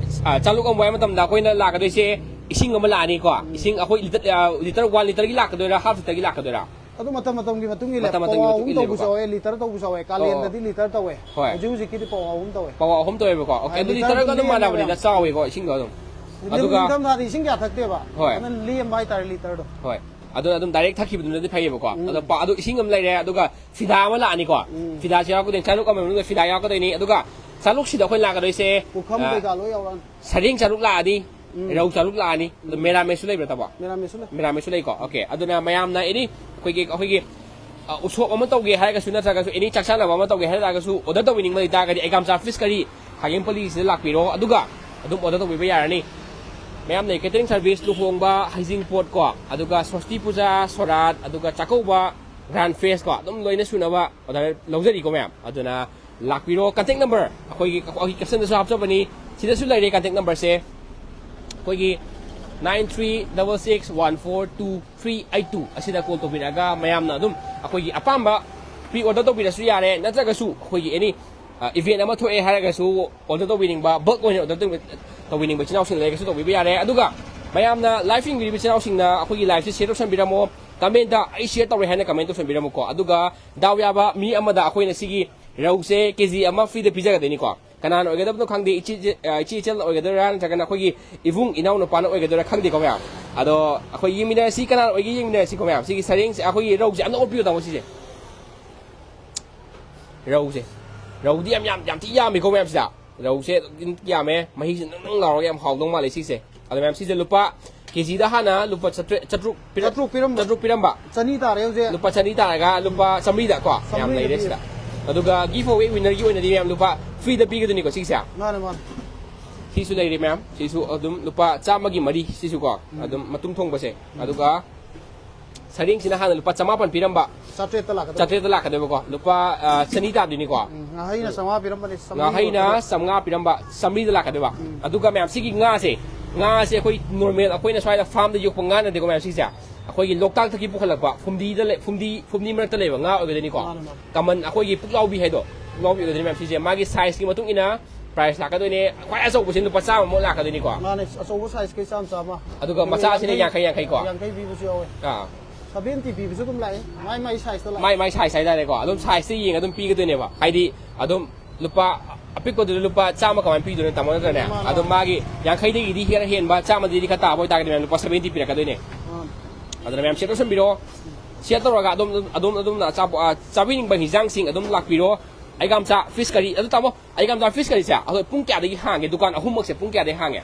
ꯑ, ꯆꯥꯂꯨꯛ ꯑꯃ ꯋꯥꯏ ꯃꯇꯝꯗ ꯑꯩꯈꯣꯏꯅ ꯂꯥꯛꯀꯗꯣꯏꯁꯦ ꯏꯁꯤꯡ ꯑꯃ ꯂꯥꯛꯑꯅꯤꯀꯣ꯫ ꯎꯝ꯫ ꯏꯁꯤꯡ ꯑꯩꯈꯣꯏ ꯂꯤꯇꯔ, ꯑ, ꯂꯤꯇꯔ ꯋꯥꯟ ꯂꯤꯇꯔꯒꯤ ꯂꯥꯛꯀꯗꯣꯏꯔꯥ, ꯍꯥꯐ ꯂꯤꯇꯔꯒꯤ ꯂꯥꯛꯀꯗꯣꯏꯔꯥ? ꯑꯗꯨ ꯃꯇꯝ ꯃꯇꯝꯒꯤ ꯃꯇꯨꯡ ꯏꯜꯂꯦ꯫ ꯃꯇꯝ ꯃꯇꯝꯒꯤ ꯄꯋꯥ ꯃꯇꯨꯡ ꯑꯍꯨꯝ ꯇꯧꯕꯁꯨ ꯏꯜꯂꯦꯕꯀꯣ꯫ ꯌꯥꯎꯋꯦ, ꯂꯤꯇꯔ ꯇꯧꯕꯁꯨ ꯌꯥꯎꯋꯦ꯫ ꯑꯣ, ꯑꯣ꯫ ꯀꯥꯂꯦꯟꯗꯗꯤ ꯂꯤꯇꯔ ꯇꯧꯋꯦ꯫ ꯍꯣꯏ꯫ ꯍꯧꯖꯤꯛ ꯍꯧꯖꯤꯛꯀꯤꯗꯤ ꯄꯋꯥ ꯑꯍꯨꯝ ꯇꯧꯋꯦ꯫ ꯄꯋꯥ ꯑꯍꯨꯝ ꯇꯧꯋꯦꯕꯀꯣ꯫ ꯑꯣꯀꯦ, ꯑꯥ, ꯑꯗꯨ ꯂꯤꯇꯔ ꯂꯤꯇꯔꯒ ꯑꯗꯨꯝ ꯑꯗꯨꯝ ꯂꯦꯝꯃꯦꯕ ꯃꯥꯟꯅꯕꯅꯤꯗ, ꯌꯥꯝ꯫ ꯆꯥꯎꯋꯦꯀꯣ ꯏꯁꯤꯡꯗꯣ ꯑꯗꯨꯝ꯫ ꯅꯤꯡꯊꯝ-, ꯑꯗꯨꯒ ꯅꯤꯡꯊꯝꯊꯥꯗꯤ ꯏꯁꯤꯡ ꯀꯌꯥ ꯊꯛꯇꯦꯕ꯫ ꯍꯣꯏ꯫ ꯑꯗꯨꯅ ꯂꯦꯝꯕ ꯍꯥꯏꯇꯥꯔꯦ ꯂꯤꯇꯔꯗꯣ꯫ ꯍꯣꯏ꯫ ꯑꯗꯨꯅ ꯑꯗꯨꯝ ꯗꯥꯏꯔꯦꯛ ꯊꯛꯈꯤꯕꯗꯨꯅꯗꯤ ꯐꯩꯌꯦꯕꯀꯣ꯫ ꯎꯝ꯫ ꯑꯗꯣ ꯄ-, ꯑꯗꯣ ꯏꯁꯤꯡ ꯑꯃ ꯂꯩꯔꯦ, ꯑꯗꯨꯒ ꯐꯤꯗꯥ ꯑꯃ ꯂꯥꯛꯑꯅꯤꯀꯣ꯫ ꯎꯝ꯫ ꯐꯤꯗꯥꯁꯤ ꯌꯥꯎꯔꯛꯀꯗꯣꯏꯅꯤ, ꯆꯥꯂꯨꯛ ꯑꯃꯒꯤ ꯃꯅꯨꯡꯗ ꯐꯤꯗꯥ ꯌꯥꯎꯔꯛꯀꯗꯣꯏꯅꯤ꯫ ꯑꯗꯨꯒ ꯆꯥꯂꯨꯛꯁꯤꯗ ꯑꯩꯈꯣꯏ ꯂꯥꯛꯀꯗꯣꯏꯁꯦ, ꯄꯨꯈꯝ ꯑ, ꯀꯩꯀꯥ ꯂꯣꯏ ꯌꯥꯎꯔꯛꯑꯅꯤ꯫ ꯁꯔꯦꯡ ꯆꯥꯂꯨꯛ ꯂꯥꯛꯑꯅꯤ, ꯎꯝ꯫ ꯔꯧ ꯆꯥꯂꯨꯛ ꯂꯥꯛꯑꯅꯤ, ꯑꯗꯣ ꯎꯝ꯫ ꯃꯦꯔꯥꯃꯦꯁꯁꯨ ꯂꯩꯕ꯭ꯔꯥ, ꯇꯥꯃꯣ? ꯃꯦꯔꯥꯃꯦꯁꯁꯨ ꯂꯩ꯫ ꯃꯦꯔꯥꯃꯦꯁꯁꯨ ꯂꯩꯀꯣ꯫ ꯑꯣꯀꯦ꯫ ꯑꯗꯨꯅ ꯃꯌꯥꯝꯅ ꯑꯦꯅꯤ ꯑꯩꯈꯣꯏꯒꯤ, ꯑꯩꯈꯣꯏꯒꯤ ꯑ, ꯎꯁꯣꯞ ꯑꯃ ꯇꯧꯒꯦ ꯍꯥꯏꯔꯒꯁꯨ, ꯅꯠꯇ꯭ꯔꯒꯁꯨ ꯑꯦꯅꯤ ꯆꯥꯛ ꯆꯥꯅꯕ ꯑꯃ ꯇꯧꯒꯦ ꯍꯥꯏꯔꯒꯁꯨ, ꯑꯣꯔꯗꯔ ꯇꯧꯕꯤꯅꯤꯡꯕ ꯂꯩꯇꯥꯔꯒꯗꯤ ꯑꯩꯒꯥꯝꯆꯥ ꯐꯤꯁ ꯀꯔꯤ ꯈꯥꯒꯦꯝ ꯄꯜꯂꯤꯁꯤꯗ ꯂꯥꯛꯄꯤꯔꯣ, ꯑꯗꯨꯒ ꯑꯗꯨꯝ ꯑꯣꯔꯗꯔ ꯇꯧꯕꯤꯕ ꯌꯥꯔꯅꯤ꯫ ꯃꯌꯥꯝ ꯂꯩ, ꯀꯦꯇꯔꯤꯡ ꯁꯥꯔꯚꯤꯁ, ꯂꯨꯍꯣꯡꯕ, ꯍꯩꯖꯤꯡꯄꯣꯠ ꯀꯣ, ꯑꯗꯨꯒ ꯁꯣꯁꯇꯤ ꯄꯨꯖꯥ, ꯁꯣꯔꯥꯠ, ꯑꯗꯨꯒ ꯆꯥꯛꯀꯧꯕ, ꯒ꯭ꯔꯥꯟ ꯐꯦꯁ ꯀꯣ, ꯑꯗꯨꯝ ꯂꯣꯏꯅ ꯁꯨꯅꯕ ꯑꯣꯔꯗꯔ ꯂꯧꯖꯔꯤꯀꯣ ꯃꯌꯥꯝ꯫ ꯑꯗꯨꯅ ꯂꯥꯛꯄꯤꯔꯣ꯫ ꯀꯟꯇꯦꯛ ꯅꯝꯕꯔ ꯑꯩꯈꯣꯏꯒꯤ, ꯑꯩꯈꯣꯏꯒꯤ ꯀꯦꯞꯁꯟꯗꯁꯨ ꯍꯥꯞꯆꯕꯅꯤ, ꯁꯤꯗꯁꯨ ꯂꯩꯔꯦ ꯀꯟꯇꯦꯛ ꯅꯝꯕꯔꯁꯦ꯫ ꯑꯩꯈꯣꯏꯒꯤ nine three double six one four two three eight two ꯑꯁꯤꯗ ꯀꯣꯜ ꯇꯧꯕꯤꯔꯛꯑꯒ ꯃꯌꯥꯝꯅ ꯑꯗꯨꯝ ꯑꯩꯈꯣꯏꯒꯤ ꯑꯄꯥꯝꯕ ꯄ꯭ꯔꯤ ꯑꯣꯔꯗꯔ ꯇꯧꯕꯤꯔꯁꯨ ꯌꯥꯔꯦ, ꯅꯠꯇ꯭ꯔꯒꯁꯨ ꯑꯩꯈꯣꯏꯒꯤ ꯑꯦꯅꯤ ꯏꯚꯦꯟ ꯑꯃ ꯊꯣꯛꯑꯦ ꯍꯥꯏꯔꯒꯁꯨ ꯑꯣꯔꯗꯔ ꯇꯧꯕꯤꯅꯤꯡꯕ, ꯕꯜꯛ ꯑꯣꯏꯅ ꯑꯣꯔꯗꯔ ꯇꯧꯕꯤꯅꯤꯡꯕ ꯏꯆꯤꯟ ꯏꯅꯥꯎꯁꯤꯡ ꯂꯩꯔꯒꯁꯨ ꯇꯧꯕꯤꯕ ꯌꯥꯔꯦ꯫ ꯑꯗꯨꯒ ꯃꯌꯥꯝꯅ ꯂꯥꯏꯐ ꯌꯦꯡꯕꯤꯔꯤꯕ ꯏꯆꯤꯟ ꯏꯅꯥꯎꯁꯤꯡꯅ ꯑꯩꯈꯣꯏꯒꯤ ꯂꯥꯏꯐꯁꯦ ꯁꯤꯌꯔ ꯇꯧꯁꯟꯕꯤꯔꯝꯃꯣ, ꯀꯃꯦꯟꯇ "ꯑꯩ ꯁꯤꯌꯔ ꯇꯧꯔꯦ" ꯍꯥꯏꯅ ꯀꯃꯦꯟ ꯇꯧꯁꯟꯕꯤꯔꯝꯃꯨꯀꯣ꯫ ꯑꯗꯨꯒ ꯗꯥꯎ ꯌꯥꯕ ꯃꯤ ꯑꯃꯗ ꯑꯩꯈꯣꯏꯅ ꯁꯤꯒꯤ ꯔꯧꯁꯦ ꯀꯦ ꯖꯤ ꯑꯃ ꯐ꯭ꯔꯤꯗ ꯄꯤꯖꯒꯗꯣꯏꯅꯤꯀꯣ꯫ ꯀꯅꯥꯅ ꯑꯣꯏꯒꯗꯕꯅꯣ ꯈꯪꯗꯦ, ꯏꯆꯦ, ꯏꯆꯦ, ꯑ, ꯏꯆꯦ ꯏꯆꯜꯅ ꯑꯣꯏꯒꯗꯣꯏꯔꯥ, ꯅꯠꯇ꯭ꯔꯒꯅ ꯑꯩꯈꯣꯏꯒꯤ ꯏꯕꯨꯡ ꯏꯅꯥꯎ ꯅꯨꯄꯥꯅ ꯑꯣꯏꯒꯗꯣꯏꯔꯥ ꯈꯪꯗꯦꯀꯣ ꯃꯌꯥꯝ꯫ ꯑꯗꯣ ꯑꯩꯈꯣꯏ ꯌꯦꯡꯃꯤꯟꯅꯔꯁꯤ, ꯀꯅꯥꯅ ꯑꯣꯏꯒꯦ ꯌꯦꯡꯃꯤꯟꯅꯔꯁꯤꯀꯣ ꯃꯌꯥꯝ꯫ ꯁꯤꯒꯤ ꯁꯔꯦꯡꯁꯦ ꯑꯩꯈꯣꯏꯒꯤ ꯔꯧꯁꯦ ꯑꯝꯇ ꯑꯣꯠꯄꯤꯌꯣ ꯇꯥꯃꯣ ꯁꯤꯁꯦ꯫ ꯔꯧꯁꯦ, ꯔꯧꯗꯤ ꯌꯥꯝ, ꯌꯥꯝ, ꯌꯥꯝ ꯊꯤ ꯌꯥꯝꯃꯤꯀꯣ ꯃꯌꯥꯝ ꯁꯤꯗ꯫ ꯔꯧꯁꯦ ꯑꯗꯨꯝ ꯌꯥꯝꯃꯦ, ꯃꯍꯤꯁꯦ ꯅꯪ ꯅꯪ ꯂꯥꯎꯔꯒ ꯌꯥꯝ ꯍꯥꯎꯗꯧ ꯃꯥꯜꯂꯦ ꯁꯤꯁꯦ꯫ ꯑꯗꯣ ꯃꯌꯥꯝ ꯁꯤꯁꯦ ꯂꯨꯄꯥ ꯀꯦ ꯖꯤꯗ ꯍꯥꯟꯅ ꯂꯨꯄꯥ ꯆꯥꯇ꯭ꯔꯦꯠ, ꯆꯥꯇ꯭ꯔꯨꯛ ꯄꯤꯔꯝ-, ꯆꯥꯇ꯭ꯔꯨꯛ ꯄꯤꯔꯝꯕ꯫ ꯆꯥꯇ꯭ꯔꯨꯛ ꯄꯤꯔꯝꯕ꯫ ꯆꯅꯤ ꯇꯥꯔꯦ ꯍꯧꯖꯤꯛ꯫ ꯂꯨꯄꯥ ꯆꯅꯤ ꯇꯥꯔꯒ ꯂꯨꯄꯥ ꯆꯥꯃꯔꯤꯗ ꯀꯣ ꯃꯌꯥꯝ ꯆꯥꯃꯔꯤꯗ ꯂꯩꯔꯦ ꯄꯤꯔꯦ꯫ ꯁꯤꯗ꯫ ꯑꯗꯨꯒ ꯒꯤꯐ ꯑꯋꯦ ꯋꯤꯟꯅꯔꯒꯤ ꯑꯣꯏꯅꯗꯤ ꯃꯌꯥꯝ ꯂꯨꯄꯥ ꯐ꯭ꯔꯤꯗ ꯄꯤꯒꯗꯣꯏꯅꯤꯀꯣ ꯁꯤꯁꯦ꯫ ꯃꯥꯅꯦ, ꯃꯥꯅꯦ꯫ ꯁꯤꯁꯨ ꯂꯩꯔꯦ ꯃꯌꯥꯝ꯫ ꯁꯤꯁꯨ ꯑꯗꯨꯝ ꯂꯨꯄꯥ ꯆꯥꯝꯃꯒꯤ ꯃꯔꯤ ꯁꯤꯁꯨ ꯀꯣ꯫ ꯎꯝ꯫ ꯑꯗꯨꯝ ꯃꯇꯨꯝ ꯊꯣꯡꯕꯁꯦ꯫ ꯎꯝ꯫ ꯑꯗꯨꯒ ꯁꯔꯦꯡꯁꯤꯅ ꯍꯥꯟꯅ ꯂꯨꯄꯥ ꯆꯃꯥꯄꯟ ꯄꯤꯔꯝꯕ꯫ ꯆꯥꯇ꯭ꯔꯦꯠꯇ ꯂꯥꯛꯀꯗꯕ꯫ ꯆꯥꯇ꯭ꯔꯦꯠꯇ ꯂꯥꯛꯀꯗꯣꯏꯕꯀꯣ꯫ ꯂꯨꯄꯥ, ꯑ, ꯆꯅꯤ ꯇꯥꯗꯣꯏꯅꯤꯀꯣ꯫ ꯎꯝ, ꯉꯥꯍꯩꯅ ꯆꯥꯝꯃꯉꯥ ꯄꯤꯔꯝꯕꯅꯦ, ꯆꯥꯝꯃꯔꯤ ꯉꯥꯍꯩꯅ ꯌꯧꯔꯛꯀꯗꯣꯏꯕ꯫ ꯆꯥꯝꯃꯉꯥ ꯄꯤꯔꯝꯕ, ꯆꯥꯝꯃꯔꯤꯗ ꯂꯥꯛꯀꯗꯣꯏꯕ꯫ ꯎꯝ꯫ ꯑꯗꯨꯒ ꯃꯌꯥꯝ ꯁꯤꯒꯤ ꯉꯥꯁꯦ, ꯉꯥꯁꯦ ꯑꯩꯈꯣꯏ ꯅꯣꯔꯃꯦꯜ ꯑꯩꯈꯣꯏꯅ ꯁ꯭ꯋꯥꯏꯗ ꯐꯥꯔꯝꯗ ꯌꯣꯛꯄ ꯉꯥ ꯅꯠꯇꯦꯀꯣ ꯃꯌꯥꯝ ꯁꯤꯁꯦ꯫ ꯑꯩꯈꯣꯏꯒꯤ ꯂꯣꯛꯇꯥꯛꯇꯒꯤ ꯄꯨꯈꯠꯂꯛꯄ ꯐꯨꯝꯗꯤꯗ ꯂꯩ-, ꯐꯨꯝꯗꯤ, ꯐꯨꯝꯗꯤ ꯃꯔꯛꯇ ꯂꯩꯕ ꯉꯥ ꯑꯣꯏꯒꯗꯣꯏꯅꯤꯀꯣ꯫ ꯃꯥꯅꯦ, ꯃꯥꯅꯦ꯫ ꯀꯃꯟ ꯑꯩꯈꯣꯏꯒꯤ ꯄꯨꯛꯂꯥꯎꯕꯤ ꯍꯥꯏꯗꯣ, ꯄꯨꯛꯂꯥꯎꯕꯤ ꯑꯣꯏꯒꯗꯣꯏꯅꯤ ꯃꯌꯥꯝ ꯁꯤꯁꯦ꯫ ꯃꯥꯒꯤ ꯁꯥꯏꯖꯀꯤ ꯃꯇꯨꯡ ꯏꯟꯅ ꯄ꯭ꯔꯥꯏꯁ ꯂꯥꯛꯀꯗꯣꯏꯅꯦ꯫ ꯈ꯭ꯋꯥꯏ ꯑꯆꯧꯕꯁꯤꯅ ꯂꯨꯄꯥ ꯆꯥꯝꯃꯃꯨꯛ ꯂꯥꯛꯀꯗꯣꯏꯅꯤꯀꯣ꯫ ꯃꯥꯅꯦ, ꯑꯆꯧꯕ ꯁꯥꯏꯖꯀꯤ ꯆꯥꯝꯃ ꯆꯥꯝꯃ꯫ ꯑꯗꯨꯒ ꯑꯗꯨꯒ ꯃꯆꯥꯁꯤꯅ ꯌꯥꯡꯈꯩ, ꯌꯥꯡꯈꯩ ꯌꯥꯡꯈꯩꯀꯣ꯫ ꯌꯥꯡꯈꯩ ꯄꯤꯕꯁꯨ ꯌꯥꯎꯋꯦ꯫ ꯑꯥ꯫ ꯁꯚꯦꯟꯇꯤ ꯄꯤꯕꯁꯨ ꯑꯗꯨꯝ ꯂꯥꯛꯑꯦ꯫ ꯃꯥꯏ ꯃꯥꯏ ꯁꯥꯏꯖꯇ ꯂꯥꯛꯑꯦ꯫ ꯃꯥꯏ ꯃꯥꯏ ꯁꯥꯏꯖ ꯍꯥꯏꯇꯥꯔꯦꯀꯣ꯫ ꯑꯗꯨꯝ ꯁꯥꯏꯖꯇ ꯌꯦꯡꯉ ꯑꯗꯨꯝ ꯄꯤꯒꯗꯣꯏꯅꯦꯕ꯫ ꯍꯥꯏꯗꯤ ꯑꯗꯨꯝ ꯂꯨꯄꯥ ꯑꯄꯤꯛꯄꯗꯨꯗ ꯂꯨꯄꯥ ꯆꯥꯝꯃ ꯀꯃꯥꯏꯅ ꯄꯤꯗꯣꯏꯅꯣ ꯇꯥꯃꯣ, ꯅꯠꯇ꯭ꯔꯅꯦ? ꯃꯥꯅꯦ, ꯑꯗꯨꯝ ꯃꯥꯅꯦ꯫ ꯃꯥꯒꯤ ꯌꯥꯡꯈꯩꯗꯒꯤꯗꯤ ꯈꯔ ꯍꯦꯟꯕ, ꯆꯥꯝꯃꯗꯒꯤꯗꯤ ꯈꯔ ꯇꯥꯕ ꯑꯣꯏꯇꯥꯔꯒꯗꯤ ꯃꯌꯥꯝ ꯂꯨꯄꯥ ꯁꯚꯦꯟꯇꯤ ꯄꯤꯔꯛꯀꯗꯣꯏꯅꯦ꯫ ꯃꯥꯅꯦ꯫ ꯑꯗꯨꯅ ꯃꯌꯥꯝ ꯁꯦꯌꯔ ꯇꯧꯁꯟꯕꯤꯔꯣ꯫ ꯁꯦꯌꯔ ꯇꯧꯔꯒ ꯑꯗꯨꯝ, ꯑꯗꯨꯝ, ꯑꯗꯨꯝꯅ ꯑꯆꯥꯄꯣꯠ, ꯑ, ꯆꯥꯕꯤꯅꯤꯡꯕ ꯍꯤꯟꯖꯥꯡꯁꯤꯡ ꯑꯗꯨꯝ ꯂꯥꯛꯄꯤꯔꯣ꯫ ꯑꯩꯒꯥꯝꯆꯥ ꯐꯤꯁ ꯀꯔꯤ? ꯑꯗꯨ ꯇꯥꯃꯣ, ꯑꯩꯒꯥꯝꯆꯥ ꯐꯤꯁ ꯀꯔꯤꯁꯦ ꯑꯩꯈꯣꯏ ꯄꯨꯡ ꯀꯌꯥꯗꯒꯤ ꯍꯥꯡꯒꯦ? ꯗꯨꯀꯥꯟ ꯑꯍꯨꯝꯃꯛꯁꯦ ꯄꯨꯡ ꯀꯌꯥꯗꯒꯤ ꯍꯥꯡꯉꯦ?